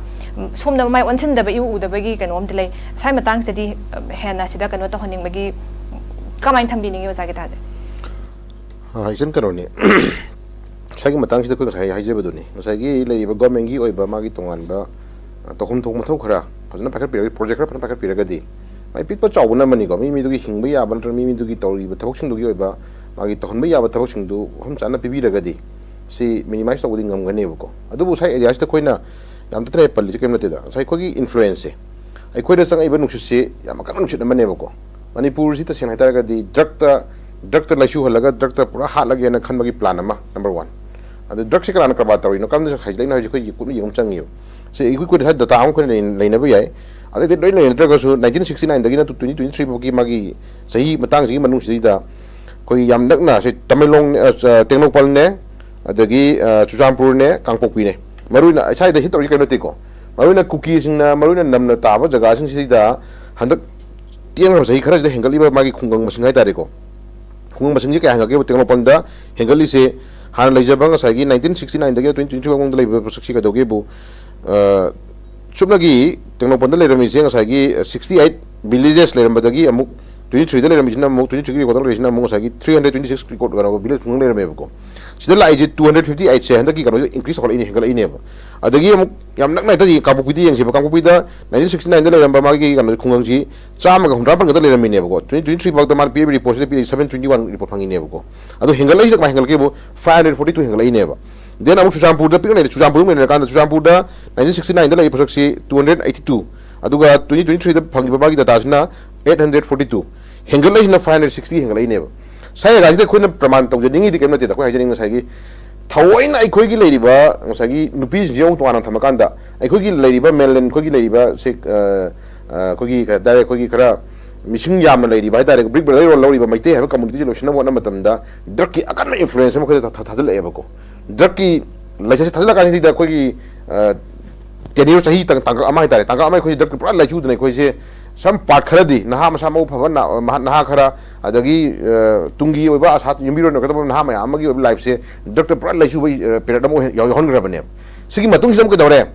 ꯁꯣꯝꯗ ꯃꯃꯥꯏ ꯑꯣꯟꯁꯤꯟꯗꯕ, ꯏꯎ ꯎꯗꯕꯒꯤ ꯀꯩꯅꯣꯝꯗꯤ ꯂꯩ꯫ ꯁ꯭ꯋꯥꯏ ꯃꯇꯥꯡꯁꯤꯗꯗꯤ, ꯑ, ꯍꯦꯟꯅ ꯁꯤꯗ ꯀꯩꯅꯣ ꯇꯧꯍꯟꯅꯤꯡꯕꯒꯤ, ꯀꯃꯥꯏꯅ ꯊꯝꯕꯤꯅꯤꯡꯉꯤ ꯑꯣꯖꯥꯒꯤ ꯇꯥꯔꯗꯤ? ꯑ, ꯏꯆꯟ, ꯀꯩꯅꯣꯅꯤ, ꯉꯁꯥꯏꯒꯤ ꯃꯇꯥꯡꯁꯤꯗ ꯑꯩꯈꯣꯏ ꯉꯁꯥꯏ ꯍꯥꯏꯖꯕꯗꯨꯅꯤ, ꯉꯁꯥꯏꯒꯤ ꯂꯩꯔꯤꯕ ꯒꯣꯔꯃꯦꯟꯒꯤ ꯑꯣꯏꯕ ꯃꯥꯒꯤ ꯇꯣꯉꯥꯟꯕ, ꯑ, ꯇꯧꯐꯝ ꯊꯣꯛꯄ ꯃꯊꯧ ꯈꯔ ꯐꯖꯅ ꯄꯥꯏꯈꯠꯄꯤꯔꯒꯗꯤ, ꯄ꯭ꯔꯣꯖꯦꯛ ꯈꯔ ꯐꯖꯅ ꯄꯥꯏꯈꯠꯄꯤꯔꯒꯗꯤ, ꯃꯥꯏ ꯄꯤꯛꯄ ꯆꯥꯎꯕꯅ ꯑꯃꯅꯤꯀꯣ, ꯃꯤ ꯃꯤꯗꯨꯒꯤ ꯍꯤꯡꯕ ꯌꯥꯕ ꯅꯠꯇ꯭ꯔꯒ ꯃꯤ ꯃꯤꯗꯨꯒꯤ ꯇꯧꯔꯤꯕ ꯊꯕꯛꯁꯤꯡꯗꯨꯒꯤ ꯑꯣꯏꯕ ꯃꯥꯒꯤ ꯇꯧꯍꯟꯕ ꯌꯥꯕ ꯊꯕꯛꯁꯤꯡꯗꯨ ꯃꯐꯝ ꯆꯥꯅ ꯄꯤꯕꯤꯔꯒꯗꯤ ꯁꯤ ꯃꯤꯅꯤꯃꯥꯏꯁ ꯇꯧꯕꯗꯤ ꯉꯝꯒꯅꯦꯕꯀꯣ꯫ ꯑꯗꯨꯕꯨ ꯉꯁꯥꯏ ꯑꯦꯔꯤꯌꯥꯁꯤꯗ ꯑꯩꯈꯣꯏꯅ ꯌꯥꯝ ꯇꯠꯇꯅ ꯄꯜꯂꯤꯁꯦ ꯀꯔꯤꯝ ꯅꯠꯇꯦꯗ, ꯉꯁꯥꯏ ꯑꯩꯈꯣꯏꯒꯤ ꯏꯟꯐ꯭ꯂꯨꯌꯦꯟꯁꯁꯦ, ꯑꯩꯈꯣꯏꯗ ꯆꯪꯉꯛꯏꯕ ꯅꯨꯡꯁꯤꯠꯁꯦ ꯌꯥꯝ ꯑꯀꯟꯕ ꯅꯨꯡꯁꯤꯠ ꯑꯃꯅꯦꯕꯀꯣ꯫ ꯃꯅꯤꯄꯨꯔꯁꯤ ꯇꯁꯦꯡꯅ ꯍꯥꯏꯇꯥꯔꯒꯗꯤ ꯗ꯭ꯔꯛꯇ ꯗ꯭ꯔꯛꯇ ꯂꯥꯏꯆꯨꯍꯜꯂꯒ ꯗ꯭ꯔꯛꯇ ꯄꯨꯔꯥ ꯍꯥꯠꯂꯒꯦꯅ ꯈꯟꯕꯒꯤ ꯄ꯭ꯂꯥꯟ ꯑꯃ, ꯅꯝꯕꯔ ꯋꯥꯟ꯫ ꯑꯗꯨ ꯗ꯭ꯔꯛꯁꯦ ꯀꯅꯥꯅ ꯀꯔꯕꯥꯔ ꯇꯧꯔꯤꯅꯣ, ꯀꯔꯝꯅ ꯍꯩꯖꯤꯜꯂꯛꯏꯅꯣ ꯍꯥꯏꯕꯁꯤ ꯑꯩꯈꯣꯏ ꯀꯨꯞꯅ ꯌꯦꯡꯕ ꯑꯃ ꯆꯪꯉꯦꯕ꯫ ꯁꯤ ꯑꯩꯈꯣꯏ ꯀꯨꯏꯅ ꯗꯇꯥ ꯑꯃ ꯑꯩꯈꯣꯏꯅ ꯂꯩ- ꯂꯩꯅꯕ ꯌꯥꯏ꯫ ꯑꯗꯩꯗꯤ ꯂꯣꯏ ꯂꯩꯅꯗ꯭ꯔꯒꯁꯨ nineteen sixty nineꯗꯒꯤꯅ ꯇꯨ twenty twenty three ꯐꯥꯎꯒꯤ ꯃꯥꯒꯤ ꯆꯍꯤ ꯃꯇꯥꯡꯁꯤꯒꯤ ꯃꯅꯨꯡꯁꯤꯗꯩꯗ ꯑꯩꯈꯣꯏꯒꯤ ꯌꯥꯝ ꯅꯛꯅ ꯁꯤ ꯇꯃꯦꯡꯂꯣꯡ, ꯑ, ꯆ-, ꯇꯦꯡꯅꯧꯄꯜꯅꯦ, ꯑꯗꯒꯤ, ꯑ, ꯆꯨꯔꯆꯥꯟꯄꯨꯔꯅꯦ, ꯀꯥꯡꯄꯣꯛꯄꯤꯅꯦ꯫ ꯃꯔꯨꯑꯣꯏꯅ ꯁ꯭ꯋꯥꯏꯗ ꯍꯤꯠ ꯇꯧꯔꯤꯁꯦ ꯀꯔꯤꯝ ꯅꯠꯇꯦꯀꯣ꯫ ꯃꯔꯨꯑꯣꯏꯅ ꯀꯨꯀꯤꯁꯤꯡꯅ ꯃꯔꯨꯑꯣꯏꯅ ꯅꯝꯅ ꯇꯥꯕ ꯖꯒꯥꯁꯤꯡꯁꯤꯗ ꯍꯟꯗꯛ ꯇꯦꯟꯈ꯭ꯔꯕ ꯆꯍꯤ ꯈꯔꯁꯤꯗ ꯍꯦꯟꯒꯠꯂꯤꯕ ꯃꯥꯒꯤ ꯈꯨꯡꯒꯪ ꯃꯁꯤꯡ ꯍꯥꯏꯇꯥꯔꯦꯀꯣ꯫ ꯈꯨꯡꯒꯪ ꯃꯁꯤꯡꯁꯦ ꯀꯌꯥ ꯍꯦꯟꯒꯠꯀꯦꯕ ꯇꯦꯡꯅꯧꯄꯜꯗ ꯍꯦꯟꯒꯠꯂꯤꯁꯦ? ꯍꯥꯟꯅ ꯂꯩꯖꯕ ꯉꯁꯥꯏꯒꯤ nineteen sixty nineꯗꯒꯤꯅ twenty twenty three ꯐꯥꯎꯕꯗ ꯂꯩꯕ ꯄꯣꯠꯁꯛꯁꯤ ꯀꯩꯗꯧꯒꯦꯕꯨ, ꯑ, ꯁꯨꯞꯅꯒꯤ ꯇꯦꯡꯅꯧꯄꯜꯗ ꯂꯩꯔꯝꯃꯤꯁꯦ ꯉꯁꯥꯏꯒꯤ sixty eight villages ꯂꯩꯔꯝꯕꯗꯒꯤ ꯑꯃꯨꯛ twenty threeꯗ ꯂꯩꯔꯝꯃꯤꯁꯤꯅ ꯑꯃꯨꯛ twenty threeꯒꯤ record ꯂꯩꯔꯤꯁꯤꯅ ꯑꯃꯨꯛ ꯉꯁꯥꯏꯒꯤ three hundred twenty six record ꯀꯩꯅꯣ village ꯈꯨꯡꯒꯪ ꯂꯩꯔꯝꯃꯦꯕꯀꯣ꯫ ꯁꯤꯗ ꯂꯥꯛꯏꯁꯦ two hundred fifty eight ꯁꯦ ꯍꯟꯗꯛꯀꯤ ꯀꯩꯅꯣꯁꯤꯗ increase ꯇꯧꯈꯠꯂꯛꯏꯅꯦ, ꯍꯦꯟꯒꯠꯂꯛꯏꯅꯦꯕ꯫ ꯑꯗꯒꯤ ꯑꯃꯨꯛ ꯌꯥꯝ ꯅꯛꯅ ꯍꯦꯛꯇ ꯀꯥꯡꯄꯣꯛꯄꯤꯗ ꯌꯦꯡꯁꯦꯕ꯫ ꯀꯥꯡꯄꯣꯛꯄꯤꯗ nineteen sixty nineꯗ ꯂꯩꯔꯝꯕ ꯃꯥꯒꯤ ꯀꯩꯅꯣ ꯈꯨꯡꯒꯪꯁꯤ ꯆꯥꯝꯃꯒ ꯍꯨꯝꯗ꯭ꯔꯥ ꯃꯥꯄꯟ ꯈꯛꯇ ꯂꯩꯔꯝꯃꯤꯅꯦꯕꯀꯣ꯫ Twenty twenty three ꯐꯥꯎꯗ ꯃꯥꯅ ꯄꯤꯔꯤꯕ reportꯁꯤꯗ ꯄꯤꯔꯤꯁꯦ seven twenty one report ꯐꯪꯉꯤꯅꯦꯕꯀꯣ꯫ ꯑꯗꯣ ꯍꯦꯟꯒꯠꯂꯛꯏꯁꯤꯅ ꯀꯃꯥꯏꯅ ꯍꯦꯟꯒꯠꯂꯛꯀꯦꯕꯨ? Five hundred forty two ꯍꯦꯟꯒꯠꯂꯛꯏꯅꯦꯕ꯫ Then ꯑꯃꯨꯛ ꯆꯨꯔꯆꯥꯟꯄꯨꯔꯗ ꯄꯤꯛꯅ ꯂꯩꯔꯦ, ꯆꯨꯔꯆꯥꯟꯄꯨꯔꯗ ꯑꯃꯨꯛ ꯂꯩꯔꯀꯥꯟꯗ ꯆꯨꯔꯆꯥꯟꯄꯨꯔꯗ nineteen sixty nineꯗ ꯂꯩꯔꯤꯕ ꯄꯣꯠꯁꯛꯁꯤ two hundred eighty two, ꯑꯗꯨꯒ twenty twenty threeꯗ ꯐꯪꯉꯤꯕ ꯃꯥꯒꯤ dataꯁꯤꯅ eight hundred forty two꯫ ꯍꯦꯟꯒꯠꯂꯛꯏꯁꯤꯅ five hundred sixty ꯍꯦꯟꯒꯠꯂꯛꯏꯅꯦꯕ꯫ ꯁ꯭ꯋꯥꯏ ꯖꯒꯥꯁꯤꯗ ꯑꯩꯈꯣꯏꯅ ꯄ꯭ꯔꯃꯥꯟ ꯇꯧꯖꯅꯤꯡꯉꯤꯗꯤ ꯀꯔꯤꯝ ꯅꯠꯇꯦꯗ꯫ ꯑꯩꯈꯣꯏ ꯍꯥꯏꯖꯅꯤꯡꯉꯤ ꯉꯁꯥꯏꯒꯤ ꯊꯑꯣꯏꯅ ꯑꯩꯈꯣꯏꯒꯤ ꯂꯩꯔꯤꯕ ꯉꯁꯥꯏꯒꯤ ꯅꯨꯄꯤꯁꯤꯡꯁꯦ ꯑꯃꯨꯛ ꯇꯣꯉꯥꯟꯅ ꯊꯝꯃꯀꯥꯟꯗ ꯑꯩꯈꯣꯏꯒꯤ ꯂꯩꯔꯤꯕ mainland ꯑꯩꯈꯣꯏꯒꯤ ꯂꯩꯔꯤꯕ ꯁꯦ-, ꯑ, ꯑ, ꯑꯩꯈꯣꯏꯒꯤ ꯀꯩ ꯍꯥꯏꯇꯥꯔꯦ, ꯑꯩꯈꯣꯏꯒꯤ ꯈꯔ ꯃꯤꯁꯤꯡ ꯌꯥꯝꯅ ꯂꯩꯔꯤꯕ ꯍꯥꯏꯇꯥꯔꯦ, Big Brother role ꯂꯧꯔꯤꯕ ꯃꯩꯇꯩ ꯍꯥꯏꯕ communityꯁꯦ ꯂꯣꯏꯁꯤꯟꯅꯕ ꯍꯣꯠꯅꯕ ꯃꯇꯝꯗ drugꯀꯤ ꯑꯀꯟꯕ influence ꯑꯃ ꯑꯩꯈꯣꯏꯗ ꯊꯥ-, ꯊꯥ-, ꯊꯥꯖꯤꯜꯂꯛꯑꯦꯕꯀꯣ꯫ Drugꯀꯤ ꯂꯥꯏꯆꯠꯁꯦ ꯊꯥꯖꯤꯜꯂꯀꯥꯟꯁꯤꯗ ꯑꯩꯈꯣꯏꯒꯤ, ꯑ, tenure ꯆꯍꯤ ꯇꯥꯡ-, ꯇꯥꯡꯀꯛ ꯑꯃ ꯍꯥꯏꯇꯥꯔꯦ, ꯇꯥꯡꯀꯛ ꯑꯃ ꯑꯩꯈꯣꯏꯁꯦ drugꯀꯤ ꯄꯨꯔꯥ ꯂꯥꯏꯆꯨꯗꯅ ꯑꯩꯈꯣꯏꯁꯦ some part ꯈꯔꯗꯤ ꯅꯍꯥ ꯃꯁꯥ ꯃꯎ ꯐꯕ ꯅ-, ꯃꯍꯥ-, ꯅꯍꯥ ꯈꯔ, ꯑꯗꯒꯤ, ꯑ, ꯇꯨꯡꯒꯤ ꯑꯣꯏꯕ ꯑꯁꯥ ꯌꯨꯝꯕꯤꯔꯣꯟ ꯑꯣꯏꯒꯗꯕ ꯅꯍꯥ ꯃꯌꯥꯝ ꯑꯃꯒꯤ ꯑꯣꯏꯕ lifeꯁꯦ drugꯇ ꯄꯨꯔꯥ ꯂꯥꯏꯆꯨꯕꯒꯤ, ꯑ, period ꯑꯃ ꯑꯣꯏꯍꯟ-, ꯌꯥꯎ-, ꯌꯥꯎꯍꯟꯈ꯭ꯔꯕꯅꯦꯕ꯫ ꯁꯤꯒꯤ ꯃꯇꯨꯡꯁꯤꯗ ꯑꯃꯨꯛ ꯀꯩꯗꯧꯔꯦ?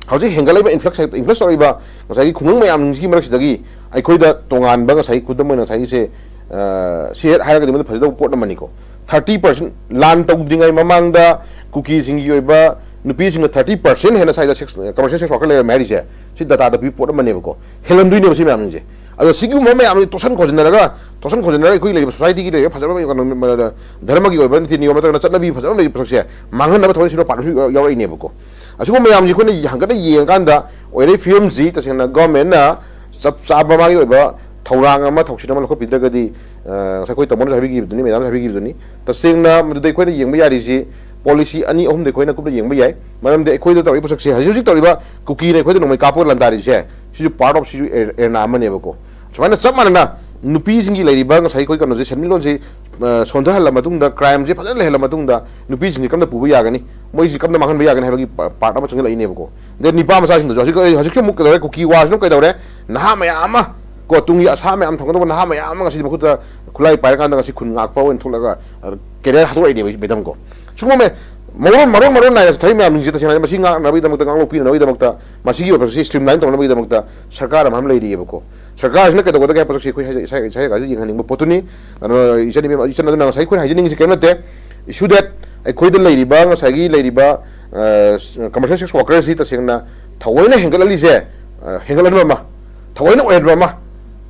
ꯍꯧꯖꯤꯛ ꯍꯦꯟꯒꯠꯂꯛꯏꯕ influx, influx ꯇꯧꯔꯛꯏꯕ ꯉꯁꯥꯏꯒꯤ ꯈꯨꯡꯒꯪ ꯃꯌꯥꯝꯁꯤꯡꯁꯤꯒꯤ ꯃꯔꯛꯁꯤꯗꯒꯤ ꯑꯩꯈꯣꯏꯗ ꯇꯣꯉꯥꯟꯕ ꯉꯁꯥꯏꯒꯤ ꯈꯨꯗꯝ ꯑꯣꯏꯅ ꯉꯁꯥꯏꯒꯤꯁꯦ, ꯑ, ꯁꯤ ꯍꯦꯛ ꯍꯥꯏꯔꯒꯗꯤ ꯃꯗꯨ ꯐꯖꯗꯧꯕ ꯄꯣꯠ ꯑꯃꯅꯤꯀꯣ꯫ Thirty percent ꯂꯥꯟ ꯇꯧꯗ꯭ꯔꯤꯉꯩ ꯃꯃꯥꯡꯗ ꯀꯨꯀꯤꯁꯤꯡꯒꯤ ꯑꯣꯏꯕ ꯅꯨꯄꯤꯁꯤꯡꯅ ꯊꯥꯔꯇꯤ ꯄꯥꯔꯁꯦꯟ ꯍꯦꯟꯅ ꯁ꯭ꯋꯥꯏꯗ ꯁꯦꯛꯁ, ꯀꯃꯔꯁꯤꯌꯦꯜ ꯁꯦꯛꯁ ꯋꯥꯔꯀꯔ ꯂꯩꯔꯝꯃꯦ ꯍꯥꯏꯔꯤꯁꯦ, ꯁꯤ ꯗꯇꯥꯗ ꯄꯤ ꯄꯣꯠ ꯑꯃꯅꯦꯕꯀꯣ꯫ ꯍꯦꯜꯂꯝꯗꯣꯏꯅꯦꯕ ꯁꯤ ꯃꯌꯥꯝꯁꯤꯡꯁꯦ꯫ ꯑꯗꯣ ꯁꯤꯒꯨꯝꯕ ꯃꯌꯥꯝꯁꯦ ꯇꯣꯠꯁꯟ ꯈꯣꯠꯆꯟꯅꯔꯒ, ꯇꯣꯠꯁꯟ ꯈꯣꯠꯆꯟꯅꯔꯒ ꯑꯩꯈꯣꯏ ꯂꯩꯔꯤꯕ ꯁꯣꯁꯥꯏꯇꯤꯒꯤ ꯂꯩꯔꯤꯕ ꯐꯖꯕ ꯀꯩꯅꯣ, ꯙꯔꯃꯒꯤ ꯑꯣꯏꯕ ꯅꯤꯇꯤ ꯅꯤꯌꯣꯝ ꯅꯠꯇ꯭ꯔꯒꯅ ꯆꯠꯅꯕꯤ ꯐꯖꯅ ꯂꯩꯕ ꯄꯣꯠꯁꯛꯁꯦ ꯃꯥꯡꯍꯟꯅꯕ ꯊꯑꯣꯏꯅ ꯁꯤꯗ ꯄꯥꯔꯠꯁꯨ ꯌꯥꯎꯔꯛꯏꯅꯦꯕꯀꯣ꯫ ꯑꯁꯤꯒꯨꯝꯕ ꯃꯌꯥꯝꯁꯤ ꯑꯩꯈꯣꯏꯅ ꯍꯪꯒꯠꯅ ꯌꯦꯡꯉꯀꯥꯟꯗ ꯑꯣꯏꯔꯛꯏ ꯐꯤꯕꯝꯁꯤ ꯇꯁꯦꯡꯅ ꯒꯣꯔꯃꯦꯟꯅ ꯆꯞ ꯆꯥꯕ ꯃꯥꯒꯤ ꯑꯣꯏꯕ ꯊꯧꯔꯥꯡ ꯑꯃ, ꯊꯧꯁꯤꯜ ꯑꯃ ꯂꯧꯈꯠꯄꯤꯗ꯭ꯔꯒꯗꯤ, ꯑ, ꯉꯁꯥꯏ ꯑꯩꯈꯣꯏ ꯇꯥꯃꯣꯅꯁꯨ ꯍꯥꯏꯕꯤꯈꯤꯕꯗꯨꯅꯤ, ꯃꯦꯗꯥꯝꯅꯁꯨ ꯍꯥꯏꯕꯤꯈꯤꯕꯗꯨꯅꯤ, ꯇꯁꯦꯡꯅ ꯃꯗꯨꯗ ꯑꯩꯈꯣꯏꯅ ꯌꯦꯡꯕ ꯌꯥꯔꯤꯁꯤ ꯄꯣꯂꯤꯁꯤ ꯑꯅꯤ ꯑꯍꯨꯝꯗ ꯑꯩꯈꯣꯏꯅ ꯀꯨꯞꯅ ꯌꯦꯡꯕ ꯌꯥꯏ꯫ ꯃꯔꯝꯗꯤ ꯑꯩꯈꯣꯏꯗ ꯇꯧꯔꯤꯕ ꯄꯣꯠꯁꯛꯁꯦ, ꯍꯧꯖꯤꯛ ꯍꯧꯖꯤꯛ ꯇꯧꯔꯤꯕ ꯀꯨꯀꯤꯅ ꯑꯩꯈꯣꯏꯗ ꯅꯣꯡꯃꯩ ꯀꯥꯞꯄꯒ ꯂꯥꯟꯗꯥꯔꯤꯁꯦ, ꯁꯤꯁꯨ ꯄꯥꯔꯠ ꯑꯣꯐ, ꯁꯤꯁꯨ ꯑꯦꯔꯦꯅꯥ ꯑꯃꯅꯦꯕꯀꯣ꯫ ꯁꯨꯃꯥꯏꯅ ꯆꯞ ꯃꯥꯟꯅꯅ ꯅꯨꯄꯤꯁꯤꯡꯒꯤ ꯂꯩꯔꯤꯕ ꯉꯁꯥꯏ ꯑꯩꯈꯣꯏ ꯀꯩꯅꯣꯁꯦ, ꯁꯦꯟꯃꯤꯠꯂꯣꯟꯁꯦ, ꯑ, ꯁꯣꯟꯊꯍꯜꯂ ꯃꯇꯨꯡꯗ, ꯀ꯭ꯔꯥꯏꯝꯁꯦ ꯐꯖꯅ ꯂꯩꯍꯜꯂ ꯃꯇꯨꯡꯗ, ꯅꯨꯄꯤꯁꯤꯡꯁꯦ ꯀꯝꯗ ꯄꯨꯕ ꯌꯥꯒꯅꯤ, ꯃꯣꯏꯁꯤ ꯀꯝꯗ ꯃꯥꯡꯍꯟꯕ ꯌꯥꯒꯅꯤ ꯍꯥꯏꯕꯒꯤ ꯄꯥ-, ꯄꯥꯔꯠ ꯑꯃ ꯆꯪꯁꯤꯜꯂꯛꯏꯅꯦꯕꯀꯣ꯫ ꯑꯗꯩ ꯅꯤꯄꯥ ꯃꯆꯥꯁꯤꯡꯗꯁꯨ ꯍꯧꯖꯤꯛ, ꯍꯧꯖꯤꯛꯁꯨ ꯑꯃꯨꯛ ꯀꯩꯗꯧꯔꯦ, ꯀꯨꯀꯤ ꯋꯥꯔꯁꯤꯅ ꯀꯩꯗꯧꯔꯦ, ꯅꯍꯥ ꯃꯌꯥꯝ ꯑꯃ ꯀꯣ, ꯇꯨꯡꯒꯤ ꯑꯁꯥ ꯃꯌꯥꯝ ꯊꯝꯒꯗꯧꯕ ꯅꯍꯥ ꯃꯌꯥꯝ ꯑꯃ ꯉꯁꯤꯗꯤ ꯃꯈꯨꯠꯇ ꯈꯨꯠꯂꯥꯏ ꯄꯥꯏꯔꯀꯥꯟꯗ ꯉꯁꯤ ꯈꯨꯟ ꯉꯥꯛꯄ ꯑꯣꯏꯅ ꯊꯣꯛꯂꯒ, ꯑ, ꯀꯦꯔꯤꯌꯔ ꯍꯥꯠꯇꯣꯛꯂꯛꯏꯅꯦꯕ, ꯃꯦꯗꯥꯝ ꯀꯣ꯫ ꯁꯤꯒꯨꯝꯕ ꯃꯔꯣꯟ, ꯃꯔꯣꯟ, ꯃꯔꯣꯟ ꯅꯥꯏꯅ ꯆꯠꯊꯔꯤ ꯃꯌꯥꯝꯁꯤꯡꯁꯤ ꯇꯁꯦꯡꯅ ꯃꯁꯤ ꯉꯥꯛꯅꯕꯒꯤꯗꯃꯛꯇ, ꯉꯥꯛꯂꯣꯛꯄꯤꯅꯅꯕꯒꯤꯗꯃꯛꯇ, ꯃꯁꯤꯒꯤ ꯑꯣꯏꯕꯁꯤ ꯁ꯭ꯇ꯭ꯔꯤꯝꯂꯥꯏꯟ ꯇꯧꯅꯕꯒꯤꯗꯃꯛꯇ ꯁꯔꯀꯥꯔ ꯑꯃ ꯑꯃ ꯂꯩꯔꯤꯑꯕꯀꯣ꯫ ꯁꯔꯀꯥꯔꯁꯤꯅ ꯀꯩꯗꯧꯒꯗꯒꯦ ꯍꯥꯏꯕ ꯄꯣꯠꯁꯤ ꯑꯩꯈꯣꯏ ꯍꯥꯏꯖ-, ꯏꯁꯥ, ꯏꯁꯥ ꯏꯁꯥꯁꯤ ꯌꯦꯡꯍꯟꯅꯤꯡꯕ ꯄꯣꯠꯇꯨꯅꯤ꯫ ꯑꯗꯨꯅ ꯏꯆꯟ ꯏꯕꯦꯝ, ꯏꯆꯟ ꯑꯗꯨꯅ ꯉꯁꯥꯏ ꯑꯩꯈꯣꯏꯅ ꯍꯥꯏꯖꯅꯤꯡꯉꯤꯁꯤ ꯀꯔꯤꯝ ꯅꯠꯇꯦ꯫ Issue that ꯑꯩꯈꯣꯏꯗ ꯂꯩꯔꯤꯕ ꯉꯁꯥꯏꯒꯤ ꯂꯩꯔꯤꯕ, ꯑ, commercial sex worker ꯁꯤ ꯇꯁꯦꯡꯅ ꯊꯑꯣꯏꯅ ꯍꯦꯟꯒꯠꯍꯜꯂꯤꯁꯦ, ꯑ, ꯍꯦꯟꯒꯠꯍꯟꯕ ꯑꯃ, ꯊꯑꯣꯏꯅ ꯑꯣꯏꯍꯟꯕ ꯑꯃ,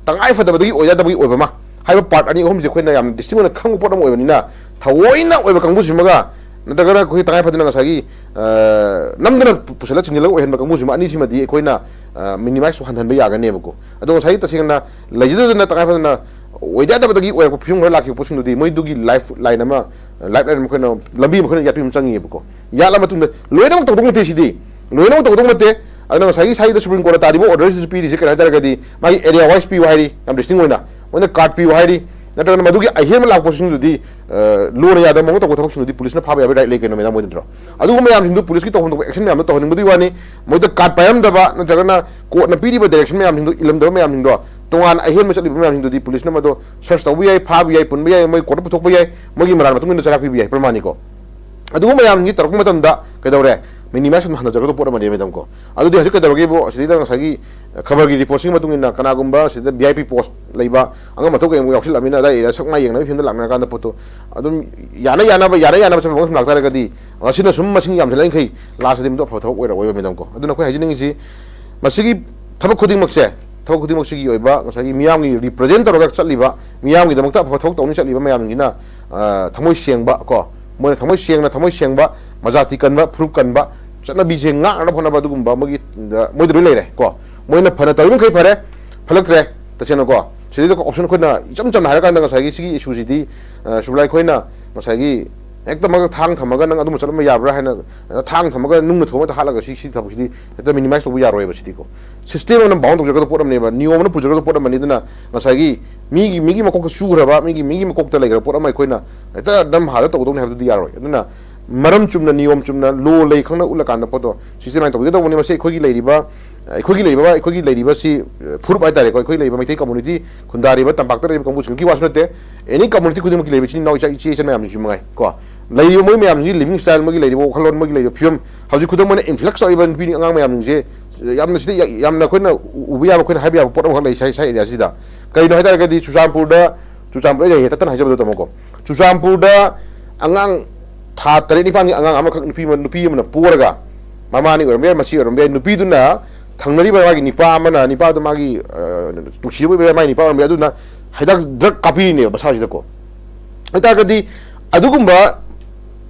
ꯇꯉꯥꯏ ꯐꯗꯕꯗꯒꯤ ꯑꯣꯏ ꯌꯥꯗꯕꯒꯤ ꯑꯣꯏꯕ ꯑꯃ ꯍꯥꯏꯕ ꯄꯥꯔꯠ ꯑꯅꯤ ꯑꯍꯨꯝꯁꯦ ꯑꯩꯈꯣꯏꯅ ꯌꯥꯝ ꯗꯤꯁꯇꯤꯡ ꯑꯣꯏꯅ ꯈꯪꯕ ꯄꯣꯠ ꯑꯃ ꯑꯣꯏꯕꯅꯤꯅ, ꯊꯑꯣꯏꯅ ꯑꯣꯏꯕ ꯀꯥꯡꯕꯨꯁꯤꯃꯒ ꯅꯠꯇ꯭ꯔꯒꯅ ꯑꯩꯈꯣꯏ ꯇꯉꯥꯏ ꯐꯗꯅ ꯉꯁꯥꯏꯒꯤ, ꯑ, ꯅꯝꯗꯅ ꯄꯨ-, ꯄꯨꯁꯜꯂ ꯆꯤꯡꯁꯤꯜꯂꯒ ꯑꯣꯏꯍꯟꯕ ꯀꯥꯡꯕꯨꯁꯤꯃ ꯑꯅꯤꯁꯤꯃꯗꯤ ꯑꯩꯈꯣꯏꯅ, ꯑ, ꯃꯤꯅꯤꯃꯥꯏꯁ ꯍꯟꯍꯟꯕ ꯌꯥꯒꯅꯦꯕꯀꯣ꯫ ꯑꯗꯣ ꯉꯁꯥꯏꯒꯤ ꯇꯁꯦꯡꯅ ꯂꯩꯖꯗꯗꯅ ꯇꯉꯥꯏ ꯐꯗꯅ ꯑꯣꯏꯗ ꯌꯥꯗꯕꯗꯒꯤ ꯑꯣꯏꯔꯛꯄ ꯐꯤꯕꯝ ꯈꯔ ꯂꯥꯛꯈꯤꯕ ꯄꯣꯠꯁꯤꯡꯗꯨꯗꯤ ꯃꯣꯏꯗꯨꯒꯤ ꯂꯥꯏꯐ ꯂꯥꯏꯟ ꯑꯃ, ꯂꯥꯏꯐ ꯂꯥꯏꯟ ꯑꯃ ꯑꯩꯈꯣꯏꯅ, ꯂꯝꯕꯤ ꯑꯃ ꯑꯩꯈꯣꯏꯅ ꯌꯥꯠꯄꯤꯕ ꯑꯃ ꯆꯪꯉꯤꯕꯀꯣ꯫ ꯌꯥꯠꯂ ꯃꯇꯨꯡꯗ ꯂꯣꯏꯅꯃꯛ ꯇꯧꯗꯧ ꯅꯠꯇꯦ ꯁꯤꯗꯤ, ꯂꯣꯏꯅꯃꯛ ꯇꯧꯗꯧ ꯅꯠꯇꯦ꯫ ꯑꯗꯨꯅ ꯉꯁꯥꯏꯒꯤ ꯁꯥꯏꯗ ꯁꯨꯄ꯭ꯔꯤꯝ ꯀꯣꯔꯠꯅ ꯇꯥꯔꯤꯕ ꯑꯣꯔꯗꯔꯁꯤꯁꯨ ꯄꯤꯔꯤꯁꯦ ꯀꯩꯅꯣ ꯍꯥꯏ ꯇꯥꯔꯒꯗꯤ ꯃꯥꯒꯤ ꯑꯦꯔꯤꯌꯥ ꯋꯥꯏꯁ ꯄꯤꯌꯨ ꯍꯥꯏꯔꯤ, ꯌꯥꯝ ꯗꯤꯁꯇꯤꯡ ꯑꯣꯏꯅ, ꯃꯣꯏꯅ ꯀꯥꯔꯠ ꯄꯤꯌꯨ ꯍꯥꯏꯔꯤ, ꯅꯠꯇ꯭ꯔꯒꯅ ꯃꯗꯨꯒꯤ ꯑꯍꯦꯟꯕ ꯂꯥꯛꯄꯁꯤꯡꯗꯨꯗꯤ, ꯑ, ꯂꯣꯅ ꯌꯥꯗꯕ ꯃꯑꯣꯡ ꯇꯧꯕ ꯊꯕꯛꯁꯤꯡꯗꯨꯗꯤ ꯄꯨꯂꯤꯁꯅ ꯐꯥꯕ ꯌꯥꯕꯒꯤ ꯔꯥꯏꯠ ꯂꯩ ꯀꯩꯅꯣ, ꯃꯦꯗꯥꯝ, ꯑꯣꯏꯗꯣꯏ ꯅꯠꯇ꯭ꯔꯣ? ꯑꯗꯨꯒꯨꯝꯕ ꯃꯌꯥꯝꯁꯤꯡꯗꯨ ꯄꯨꯂꯤꯁꯀꯤ ꯇꯧꯍꯟꯅꯤꯡꯕ, ꯑꯦꯛꯁꯟ ꯃꯌꯥꯝꯗꯣ ꯇꯧꯍꯟꯅꯤꯡꯕꯗꯨꯒꯤ ꯋꯥꯅꯤ꯫ ꯃꯣꯏꯗ ꯀꯥꯔꯠ ꯄꯥꯏꯔꯝꯗꯕ ꯅꯠꯇ꯭ꯔꯒꯅ ꯀꯣꯔꯠꯅ ꯄꯤꯔꯤꯕ ꯗꯥꯏꯔꯦꯛꯁꯟ ꯃꯌꯥꯝꯁꯤꯡꯗꯣ ꯏꯜꯂꯝꯗꯕ ꯃꯌꯥꯝꯁꯤꯡꯗꯣ, ꯇꯣꯉꯥꯟꯅ ꯑꯍꯦꯟꯕ ꯆꯠꯂꯤꯕ ꯃꯌꯥꯝꯁꯤꯡꯗꯨꯗꯤ ꯄꯨꯂꯤꯁꯅ ꯃꯗꯣ ꯁꯔꯆ ꯇꯧꯕ ꯌꯥꯏ, ꯐꯥꯕ ꯌꯥꯏ, ꯄꯨꯟꯕ ꯌꯥꯏ, ꯃꯣꯏ ꯀꯣꯔꯠꯇ ꯄꯨꯊꯣꯛꯄ ꯌꯥꯏ, ꯃꯣꯏꯒꯤ ꯃꯔꯥꯜ ꯃꯇꯨꯡ ꯏꯟꯅ ꯆꯩꯔꯥꯛ ꯄꯤꯕ ꯌꯥꯏ, ꯄ꯭ꯔꯃꯥꯅꯤꯀꯣ꯫ ꯑꯗꯨꯒꯨꯝꯕ ꯃꯌꯥꯝꯁꯤꯡꯁꯤ ꯇꯧꯔꯛꯄ ꯃꯇꯝꯗ ꯀꯩꯗꯧꯔꯦ? ꯃꯤꯅꯤꯃꯥꯏꯁ ꯑꯗꯨꯝ ꯍꯟꯊꯖꯔꯛꯀꯗꯧꯕ ꯄꯣꯠ ꯑꯃꯅꯦ, ꯃꯦꯗꯥꯝ ꯀꯣ꯫ ꯑꯗꯨꯗꯤ ꯍꯧꯖꯤꯛ ꯀꯩꯗꯧꯔꯒꯦꯕꯨ, ꯑꯁꯤꯗꯩꯗ ꯉꯁꯥꯏꯒꯤ ꯈꯕꯔꯒꯤ ꯔꯤꯄꯣꯔꯠꯁꯤꯒꯤ ꯃꯇꯨꯡ ꯏꯟꯅ ꯀꯅꯥꯒꯨꯝꯕ ꯁꯤꯗ ꯚꯤ ꯑꯥꯏ ꯄꯤ ꯄꯣꯁ ꯂꯩꯕ ꯑꯉꯝ ꯑꯊꯧ ꯀꯌꯥꯃꯨꯛ ꯌꯥꯎꯁꯤꯜꯂꯛꯑꯃꯤꯅ ꯑꯗꯥꯏ ꯑꯦꯔꯤꯌꯥ ꯁꯛ ꯃꯥꯏ ꯌꯦꯡꯅꯕꯒꯤ ꯐꯤꯕꯝꯗ ꯂꯥꯛꯅꯔꯀꯥꯟꯗ ꯄꯣꯠꯇꯣ ꯑꯗꯨꯝ ꯌꯥꯅ ꯌꯥꯅꯕ, ꯌꯥꯅ ꯌꯥꯅꯕ ꯆꯠꯐꯝ ꯑꯃ ꯁꯨꯝ ꯂꯥꯛꯇꯥꯔꯒꯗꯤ, ꯃꯁꯤꯅ ꯁꯨꯝ ꯃꯁꯤꯡ ꯌꯥꯝꯁꯤꯜꯂꯛꯏꯈꯩ ꯂꯥꯁꯇꯗꯤ ꯃꯗꯨ ꯑꯐꯕ ꯊꯕꯛ ꯑꯣꯏꯔꯛꯑꯣꯏꯕ, ꯃꯦꯗꯥꯝ ꯀꯣ꯫ ꯑꯗꯨꯅ ꯑꯩꯈꯣꯏ ꯍꯥꯏꯖꯅꯤꯡꯉꯤꯁꯤ, ꯃꯁꯤꯒꯤ ꯊꯕꯛ ꯈꯨꯗꯤꯡꯃꯛꯁꯦ, ꯊꯕꯛ ꯈꯨꯗꯤꯡꯃꯛꯁꯤꯒꯤ ꯑꯣꯏꯕ ꯉꯁꯥꯏꯒꯤ ꯃꯤꯌꯥꯝꯒꯤ ꯔꯤꯄ꯭ꯔꯖꯦꯟ ꯇꯧꯔꯒ ꯆꯠꯂꯤꯕ, ꯃꯤꯌꯥꯝꯒꯤꯗꯃꯛꯇ ꯑꯐꯕ ꯊꯕꯛ ꯇꯧꯅꯤ ꯆꯠꯂꯤꯕ ꯃꯌꯥꯝꯁꯤꯡꯁꯤꯅ, ꯑ, ꯊꯃꯣꯏ ꯁꯦꯡꯕ ꯀꯣ, ꯃꯣꯏꯅ ꯊꯃꯣꯏ ꯁꯦꯡꯅ, ꯊꯃꯣꯏ ꯁꯦꯡꯕ, ꯃꯖꯥꯇꯤ ꯀꯟꯕ, ꯐꯨꯔꯨꯞ ꯀꯟꯕ, ꯆꯠꯅꯕꯤꯁꯦ ꯉꯥꯛꯅꯕ ꯍꯣꯠꯅꯕ ꯑꯗꯨꯒꯨꯝꯕ ꯑꯃꯒꯤ, ꯗ, ꯃꯣꯏꯗ ꯂꯣꯏ ꯂꯩꯔꯦ ꯀꯣ꯫ ꯃꯣꯏꯅ ꯐꯅ ꯇꯧꯔꯤ ꯃꯈꯩ ꯐꯔꯦ, ꯐꯠꯂꯛꯇ꯭ꯔꯦ, ꯇꯁꯦꯡꯅꯀꯣ꯫ ꯁꯤꯗꯩꯗ ꯑꯣꯞꯁꯟ ꯑꯩꯈꯣꯏꯅ ꯏꯆꯝ ꯆꯝꯅ ꯍꯥꯏꯔꯀꯥꯟꯗ ꯉꯁꯥꯏꯒꯤ ꯁꯤꯒꯤ ꯏꯁꯨꯁꯤꯗꯤ, ꯑ, ꯁꯨꯕ꯭ꯔꯥ, ꯑꯩꯈꯣꯏꯅ ꯉꯁꯥꯏꯒꯤ ꯍꯦꯛꯇ ꯃꯛ ꯊꯥꯡ ꯊꯝꯃꯒ ꯅꯪ ꯑꯗꯨꯝꯕ ꯆꯠꯂꯝꯕ ꯌꯥꯕ꯭ꯔꯥ ꯍꯥꯏꯅ, ꯑ, ꯊꯥꯡ ꯊꯝꯃꯒ ꯅꯨꯡꯅ ꯊꯣꯡꯉꯒ ꯍꯥꯠꯂꯒ ꯁꯤ, ꯁꯤ ꯊꯕꯛꯁꯤꯗꯤ ꯍꯦꯛꯇ ꯃꯤꯅꯤꯃꯥꯏꯁ ꯇꯧꯕ ꯌꯥꯔꯣꯏꯕ ꯁꯤꯗꯤꯀꯣ꯫ ꯁꯤꯁꯇꯦꯝ ꯑꯃꯅ ꯕꯥꯎꯟ ꯇꯧꯖꯒꯗꯕ ꯄꯣꯠ ꯑꯃꯅꯦꯕ, ꯅꯤꯌꯣꯝ ꯑꯃꯅ ꯄꯨꯖꯒꯗꯕ ꯄꯣꯠ ꯑꯃꯅꯤ꯫ ꯑꯗꯨꯅ ꯉꯁꯥꯏꯒꯤ ꯃꯤꯒꯤ, ꯃꯤꯒꯤ ꯃꯀꯣꯛꯇ ꯆꯨꯈ꯭ꯔꯕ, ꯃꯤꯒꯤ, ꯃꯤꯒꯤ ꯃꯀꯣꯛꯇ ꯂꯩꯈ꯭ꯔꯕ ꯄꯣꯠ ꯑꯃ ꯑꯩꯈꯣꯏꯅ ꯍꯦꯛꯇ ꯅꯝ ꯍꯥꯗ ꯇꯧꯒꯗꯧꯅꯤ ꯍꯥꯏꯕꯗꯨꯗꯤ ꯌꯥꯔꯣꯏ꯫ ꯑꯗꯨꯅ ꯃꯔꯝ ꯆꯨꯝꯅ, ꯅꯤꯌꯣꯝ ꯆꯨꯝꯅ, ꯂꯣ ꯂꯩ ꯈꯪꯅ ꯎꯠꯂꯀꯥꯟꯗ ꯄꯣꯠꯇꯣ ꯁꯤꯁꯇꯦꯝ ꯍꯥꯏꯅ ꯇꯧꯕꯤꯒꯗꯧꯕꯅꯤ꯫ ꯃꯁꯤ ꯑꯩꯈꯣꯏꯒꯤ ꯂꯩꯔꯤꯕ, ꯑꯩꯈꯣꯏꯒꯤ ꯂꯩꯔꯤꯕ, ꯑꯩꯈꯣꯏꯒꯤ ꯂꯩꯔꯤꯕꯁꯤ, ꯑ, ꯐꯨꯔꯨꯞ ꯍꯥꯏꯇꯥꯔꯦꯀꯣ, ꯑꯩꯈꯣꯏ ꯂꯩꯔꯤꯕ ꯃꯩꯇꯩ ꯀꯝꯃꯨꯅꯤꯇꯤ, ꯈꯨꯟꯗꯥꯔꯤꯕ ꯇꯝꯄꯥꯛꯇ ꯂꯩꯔꯤꯕ ꯀꯥꯡꯕꯨꯁꯤꯡꯒꯤ ꯋꯥꯁꯨ ꯅꯠꯇꯦ, ꯑꯦꯅꯤ ꯀꯝꯃꯨꯅꯤꯇꯤ ꯈꯨꯗꯤꯡꯃꯛꯀꯤ ꯂꯩꯔꯤꯕ ꯏꯆꯤꯟ ꯏꯅꯥꯎ, ꯏꯆꯥ, ꯏꯆꯦ ꯏꯆꯟ ꯃꯌꯥꯝꯁꯤꯡꯁꯨ ꯃꯉꯥꯏ ꯀꯣ, ꯂꯩꯔꯤꯕ ꯃꯣꯏ ꯃꯌꯥꯝꯁꯤꯒꯤ ꯂꯤꯕꯤꯡ ꯁ꯭ꯇꯥꯏꯜ, ꯃꯣꯏꯒꯤ ꯂꯩꯔꯤꯕ ꯋꯥꯈꯜꯂꯣꯟ, ꯃꯣꯏꯒꯤ ꯂꯩꯔꯤꯕ ꯐꯤꯕꯝ, ꯍꯧꯖꯤꯛ ꯈꯨꯗꯝ ꯑꯣꯏꯅ ꯏꯟꯐ꯭ꯂꯛꯁ ꯇꯧꯔꯤꯕ ꯅꯨꯄꯤ ꯑꯉꯥꯡ ꯃꯌꯥꯝꯁꯤꯡꯁꯦ ꯌꯥꯝꯅ ꯁꯤꯗ ꯌꯥ-, ꯌꯥꯝꯅ ꯑꯩꯈꯣꯏꯅ ꯎ-, ꯎꯕ ꯌꯥꯕ, ꯑꯩꯈꯣꯏꯅ ꯍꯥꯏꯕ ꯌꯥꯕ ꯄꯣꯠ ꯑꯃꯈꯛ ꯂꯩ ꯁꯥꯏ, ꯁꯥꯏ ꯑꯦꯔꯤꯌꯥꯁꯤꯗ꯫ ꯀꯩꯅꯣ ꯍꯥꯏ ꯇꯥꯔꯒꯗꯤ ꯆꯨꯔꯆꯥꯟꯄꯨꯔꯗ, ꯆꯨꯔꯆꯥꯟꯄꯨꯔ ꯑꯩꯅ ꯍꯦꯛ ꯇꯠꯇꯅ ꯍꯥꯏꯖꯕꯗꯣ ꯇꯥꯃꯣꯀꯣ, ꯆꯨꯔꯆꯥꯟꯄꯨꯔꯗ ꯑꯉꯥꯡ ꯊꯥ ꯇꯔꯦꯠ ꯅꯤꯄꯥꯟꯒꯤ ꯑꯉꯥꯡ ꯑꯃꯈꯛ ꯅꯨꯄꯤ ꯑꯃ, ꯅꯨꯄꯤ ꯑꯃꯅ ꯄꯣꯔꯒ, ꯃꯃꯥꯅꯤ ꯑꯣꯏꯔꯝꯕ ꯌꯥꯏ, ꯃꯆꯦ ꯑꯣꯏꯔꯝꯕ ꯌꯥꯏ, ꯅꯨꯄꯤꯗꯨꯅ ꯊꯪꯅꯔꯤꯕ ꯃꯥꯒꯤ ꯅꯤꯄꯥ ꯑꯃꯅ, ꯅꯤꯄꯥꯗꯨ ꯃꯥꯒꯤ, ꯑ, ꯅꯨꯡꯁꯤꯖꯕ ꯑꯣꯏꯕ ꯌꯥꯏ, ꯃꯥꯒꯤ ꯅꯤꯄꯥ ꯑꯣꯏꯔꯝꯕ ꯌꯥꯏ, ꯑꯗꯨꯅ ꯍꯤꯗꯥꯛ ꯗ꯭ꯔꯒ ꯀꯥꯞꯄꯤꯔꯤꯅꯦꯕ ꯃꯁꯥꯁꯤꯗꯀꯣ꯫ ꯑꯗꯨ ꯇꯥꯔꯒꯗꯤ ꯑꯗꯨꯒꯨꯝꯕ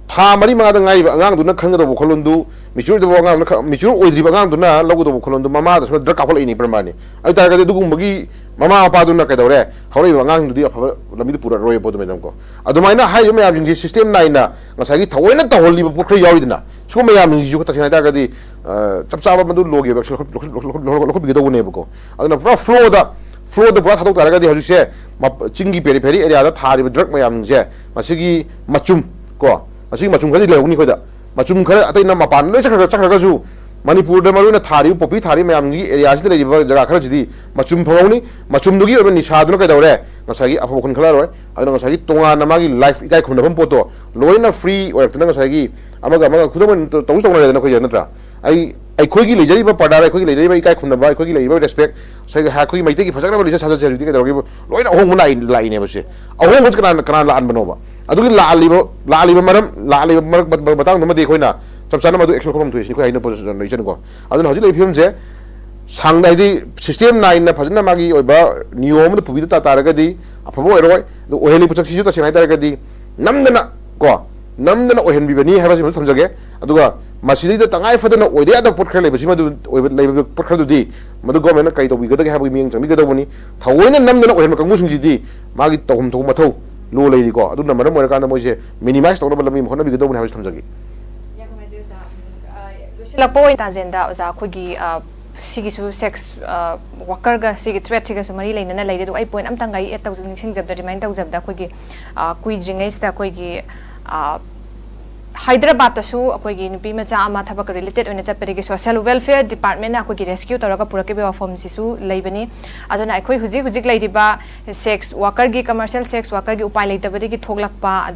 ꯊꯥ ꯃꯔꯤ ꯃꯉꯥꯗ ꯉꯥꯏꯔꯤꯕ ꯑꯉꯥꯡꯗꯨꯅ ꯈꯟꯒꯗꯧꯕ ꯋꯥꯈꯜꯂꯣꯟꯗꯨ, ꯃꯦꯆ꯭ꯌꯨꯔ ꯑꯣꯏꯗꯕ ꯑꯉꯥꯡꯗꯨꯅ ꯈ-, ꯃꯦꯆ꯭ꯌꯨꯔ ꯑꯣꯏꯗ꯭ꯔꯤꯕ ꯑꯉꯥꯡꯗꯨꯅ ꯂꯧꯒꯗꯧꯕ ꯋꯥꯈꯜꯂꯣꯟꯗꯨ ꯃꯃꯥꯗ ꯁꯣꯝꯗ ꯗ꯭ꯔꯒ ꯀꯥꯞꯈꯠꯂꯛꯏꯅꯤ ꯄ꯭ꯔꯃꯥꯟꯅꯤ꯫ ꯑꯗꯨ ꯇꯥꯔꯒꯗꯤ ꯑꯗꯨꯒꯨꯝꯕꯒꯤ ꯃꯃꯥ ꯃꯄꯥꯗꯨꯅ ꯀꯩꯗꯧꯔꯦ? ꯍꯧꯔꯛꯏꯕ ꯑꯉꯥꯡꯁꯤꯡꯗꯨꯗꯤ ꯑꯐꯕ ꯂꯝꯕꯤꯗ ꯄꯨꯔꯛꯑꯔꯣꯏꯕ ꯑꯗꯨꯃꯥꯏꯅ ꯀꯣ꯫ ꯑꯗꯨꯃꯥꯏꯅ ꯍꯥꯏꯔꯤꯕ ꯃꯌꯥꯝꯁꯤꯡꯁꯤ ꯁꯤꯁꯇꯦꯝ ꯅꯥꯏꯅ ꯉꯁꯥꯏꯒꯤ ꯊꯑꯣꯏꯅ ꯇꯧꯍꯜꯂꯤꯕ ꯄꯣꯠ ꯈꯔ ꯌꯥꯎꯔꯤꯗꯅ, ꯁꯤꯒꯨꯝꯕ ꯃꯌꯥꯝꯁꯤꯡꯁꯤꯁꯨ ꯇꯁꯦꯡꯅ ꯍꯥꯏꯇꯥꯔꯒꯗꯤ, ꯑ, ꯆꯞ ꯆꯥꯕ ꯃꯗꯨ ꯂꯣꯒꯤ ꯑꯣꯏꯕ ꯂꯧꯈꯠ-, ꯂꯧꯈꯠ-, ꯂꯧꯈꯠ-, ꯂꯧꯈꯠꯄꯤꯒꯗꯧꯕꯅꯦꯕꯀꯣ꯫ ꯑꯗꯨꯅ ꯄꯨꯔꯥ ꯐ꯭ꯂꯣꯗ, ꯐ꯭ꯂꯣꯗ ꯄꯨꯔꯥ ꯊꯥꯗꯣꯛ ꯇꯥꯔꯒꯗꯤ ꯍꯧꯖꯤꯛꯁꯦ ꯃꯞ-, ꯆꯤꯡꯒꯤ ꯄꯦꯔꯤꯐꯦꯔꯤ ꯑꯦꯔꯤꯌꯥꯗ ꯊꯥꯔꯤꯕ ꯗ꯭ꯔꯒ ꯃꯌꯥꯝꯁꯦ, ꯃꯁꯤꯒꯤ ꯃꯆꯨꯝ ꯀꯣ, ꯃꯁꯤꯒꯤ ꯃꯆꯨꯝ ꯈꯔꯗꯤ ꯂꯩꯍꯧꯅꯤ ꯑꯩꯈꯣꯏꯗ꯫ ꯃꯆꯨꯝ ꯈꯔ ꯑꯇꯩꯅ ꯃꯄꯥꯟꯗ ꯂꯣꯏ ꯆꯠꯈ꯭ꯔꯒ, ꯆꯠꯈ꯭ꯔꯒꯁꯨ ꯃꯅꯤꯄꯨꯔꯗ ꯃꯔꯨꯑꯣꯏꯅ ꯊꯥꯔꯤꯕ, ꯄꯣꯄꯤ ꯊꯥꯔꯤꯕ ꯃꯌꯥꯝꯁꯤꯒꯤ ꯑꯦꯔꯤꯌꯥꯁꯤꯗ ꯂꯩꯔꯤꯕ ꯖꯒꯥ ꯈꯔꯁꯤꯗꯤ ꯃꯆꯨꯝ ꯐꯪꯍꯧꯅꯤ꯫ ꯃꯆꯨꯝꯗꯨꯒꯤ ꯑꯣꯏꯕ ꯅꯤꯁꯥꯗꯨꯅ ꯀꯩꯗꯧꯔꯦ? ꯉꯁꯥꯏꯒꯤ ꯑꯐꯕ ꯋꯥꯈꯜ ꯈꯜꯂꯔꯣꯏ꯫ ꯑꯗꯨꯅ ꯉꯁꯥꯏꯒꯤ ꯇꯣꯉꯥꯟꯅ ꯃꯥꯒꯤ ꯂꯥꯏꯐ ꯏꯀꯥꯏ ꯈꯨꯝꯅꯐꯝ ꯄꯣꯠꯇꯣ ꯂꯣꯏꯅ ꯐ꯭ꯔꯤ ꯑꯣꯏꯔꯛꯇꯅ ꯉꯁꯥꯏꯒꯤ ꯑꯃꯒ ꯑꯃꯒ ꯈꯨꯗꯝ ꯑꯣꯏꯅ ꯇꯧꯁꯨ ꯇꯧꯅꯔꯦꯗꯅ ꯑꯩꯈꯣꯏꯁꯦ, ꯅꯠꯇ꯭ꯔꯥ? ꯑꯩ ꯑꯩꯈꯣꯏꯒꯤ ꯂꯩꯖꯔꯤꯕ ꯄꯔꯗꯥꯔ, ꯑꯩꯈꯣꯏꯒꯤ ꯂꯩꯖꯔꯤꯕ ꯏꯀꯥꯏ ꯈꯨꯝꯅꯕ, ꯑꯩꯈꯣꯏꯒꯤ ꯂꯩꯔꯤꯕ ꯔꯦꯁꯄꯦꯛ, ꯉꯁꯥꯏꯒꯤ ꯑꯩꯈꯣꯏꯒꯤ ꯃꯩꯇꯩꯒꯤ ꯐꯖꯈ꯭ꯔꯕ ꯂꯤꯆꯠ ꯁꯥꯖꯠꯁꯦ ꯍꯧꯖꯤꯛꯇꯤ ꯀꯩꯗꯧꯔꯒꯦ? ꯂꯣꯏꯅ ꯑꯍꯣꯡꯕ ꯂꯥꯛꯏ ꯂꯥꯛꯏꯅꯦꯕ ꯁꯦ꯫ ꯑꯍꯣꯡꯕꯁꯤ ꯀꯅꯥꯅ ꯀꯅꯥꯅ ꯂꯥꯛꯍꯟꯕꯅꯣꯕ? ꯑꯗꯨꯒꯤ ꯂꯥꯛꯍꯜꯂꯤꯕ ꯂꯥꯛꯍꯜꯂꯤꯕ ꯃꯔꯝ, ꯂꯥꯛꯍꯜꯂꯤꯕ ꯃꯔꯛ ꯃꯇꯥꯡꯗꯨꯃꯗꯤ ꯑꯩꯈꯣꯏꯅ ꯆꯞ ꯆꯥꯅ ꯃꯗꯨ ꯑꯦꯛꯁꯟ ꯂꯧꯐꯝ ꯊꯣꯛꯏꯁꯤꯅꯤ ꯑꯩꯈꯣꯏ ꯍꯥꯏꯅ ꯄꯣꯖꯤꯁꯟ ꯏꯆꯟꯀꯣ꯫ ꯑꯗꯨꯅ ꯍꯧꯖꯤꯛ ꯂꯩꯔꯤꯕ ꯐꯤꯕꯝꯁꯦ ꯁꯥꯡꯅ, ꯍꯥꯏꯗꯤ ꯁꯤꯁꯇꯦꯝ ꯅꯥꯏꯅ ꯐꯖꯅ ꯃꯥꯒꯤ ꯑꯣꯏꯕ ꯅꯤꯌꯣꯝ ꯑꯃꯗ ꯄꯨꯕꯤꯗ ꯇꯥ ꯇꯥꯔꯒꯗꯤ ꯑꯐꯕ ꯑꯣꯏꯔꯣꯏ꯫ ꯑꯗꯨ ꯑꯣꯏꯍꯜꯂꯤ ꯄꯣꯠꯁꯛꯁꯤꯁꯨ ꯇꯁꯦꯡꯅ ꯍꯥꯏꯇꯥꯔꯒꯗꯤ ꯅꯝꯗꯅ ꯀꯣ, ꯅꯝꯗꯅ ꯑꯣꯏꯍꯟꯕꯤꯕꯅꯤ ꯍꯥꯏꯕꯁꯤꯃꯁꯨ ꯊꯝꯖꯒꯦ꯫ ꯑꯗꯨꯒ ꯃꯁꯤꯗꯩꯗ ꯇꯉꯥꯏ ꯐꯗꯅ ꯑꯣꯏꯗ ꯌꯥꯗꯕ ꯄꯣꯠ ꯈꯔ ꯂꯩꯕꯁꯤꯃ ꯑꯗꯨ ꯑꯣꯏꯕ ꯂꯩꯕ ꯄꯣꯠ ꯈꯔꯗꯨꯗꯤ ꯃꯗꯨ ꯒꯣꯔꯃꯦꯟꯅ ꯀꯔꯤ ꯇꯧꯕꯤꯒꯗꯒꯦ ꯍꯥꯏꯕꯒꯤ ꯃꯤꯠꯌꯦꯡ ꯆꯪꯕꯤꯒꯗꯧꯕꯅꯤ꯫ ꯊꯑꯣꯏꯅ ꯅꯝꯗꯅ ꯑꯣꯏꯍꯟꯕ ꯀꯥꯡꯕꯨꯁꯤꯡꯁꯤꯗꯤ ꯃꯥꯒꯤ ꯇꯧꯐꯝ ꯊꯣꯛꯄ ꯃꯊꯧ ꯂꯣ ꯂꯩꯔꯤꯀꯣ꯫ ꯑꯗꯨꯅ ꯃꯔꯝ ꯑꯣꯏꯔꯀꯥꯟꯗ ꯃꯣꯏꯁꯦ ꯃꯤꯅꯤꯃꯥꯏꯁ ꯇꯧꯅꯕ ꯂꯝꯕꯤ ꯑꯃ ꯍꯣꯠꯅꯕꯤꯒꯗꯧꯕꯅꯤ ꯍꯥꯏꯕꯁꯤ ꯊꯝꯖꯒꯦ꯫ ꯂꯣꯏꯁꯤꯜꯂꯛꯄ ꯑꯣꯏꯅ ꯇꯥꯟꯖꯦꯟꯗ ꯑꯣꯖꯥ, ꯑꯩꯈꯣꯏꯒꯤ ꯑ, ꯁꯤꯒꯤꯁꯨ ꯁꯦꯛꯁ ꯋꯥꯀꯔꯒ ꯁꯤꯒꯤ ꯊ꯭ꯔꯦꯠꯁꯤꯒꯁꯨ ꯃꯔꯤ ꯂꯩꯅꯅ ꯂꯩꯔꯦ꯫ ꯑꯗꯨꯒ ꯑꯩ ꯄꯣꯏꯟ ꯑꯝꯇꯪ ꯑꯩ ꯑꯦꯗ ꯇꯧꯖ ꯅꯤꯡꯁꯤꯡꯖꯕꯗ, ꯔꯤꯃꯥꯏꯟ ꯇꯧꯖꯕꯗ, ꯑꯩꯈꯣꯏꯒꯤ ꯑ, ꯀꯨꯏꯗ꯭ꯔꯤꯉꯩꯁꯤꯗ ꯑꯩꯈꯣꯏꯒꯤ ꯑ, ꯍꯥꯏꯗ꯭ꯔꯕꯥꯠꯇꯁꯨ ꯑꯩꯈꯣꯏꯒꯤ ꯅꯨꯄꯤ ꯃꯆꯥ ꯑꯃ ꯊꯕꯛꯀ ꯔꯤꯂꯦꯇꯦꯠ ꯑꯣꯏꯅ ꯆꯠꯄꯗꯒꯤ ꯁꯣꯁꯤꯌꯦꯜ ꯋꯦꯜꯐꯤꯌꯔ ꯗꯤꯄꯥꯔꯠꯃꯦꯟꯅ ꯑꯩꯈꯣꯏꯒꯤ ꯔꯦꯁꯀ꯭ꯌꯨ ꯇꯧꯔꯒ ꯄꯨꯔꯛꯈꯤꯕ ꯋꯥꯐꯝꯁꯤꯁꯨ ꯂꯩꯕꯅꯤ꯫ ꯑꯗꯨꯅ ꯑꯩꯈꯣꯏ ꯍꯧꯖꯤꯛ ꯍꯧꯖꯤꯛ ꯂꯩꯔꯤꯕ ꯁꯦꯛꯁ ꯋꯥꯀꯔꯒꯤ, ꯀꯃꯔꯁꯤꯌꯦꯜ ꯁꯦꯛꯁ ꯋꯥꯀꯔꯒꯤ ꯎꯄꯥꯏ ꯂꯩꯇꯕꯗꯒꯤ ꯊꯣꯛꯂꯛꯄ,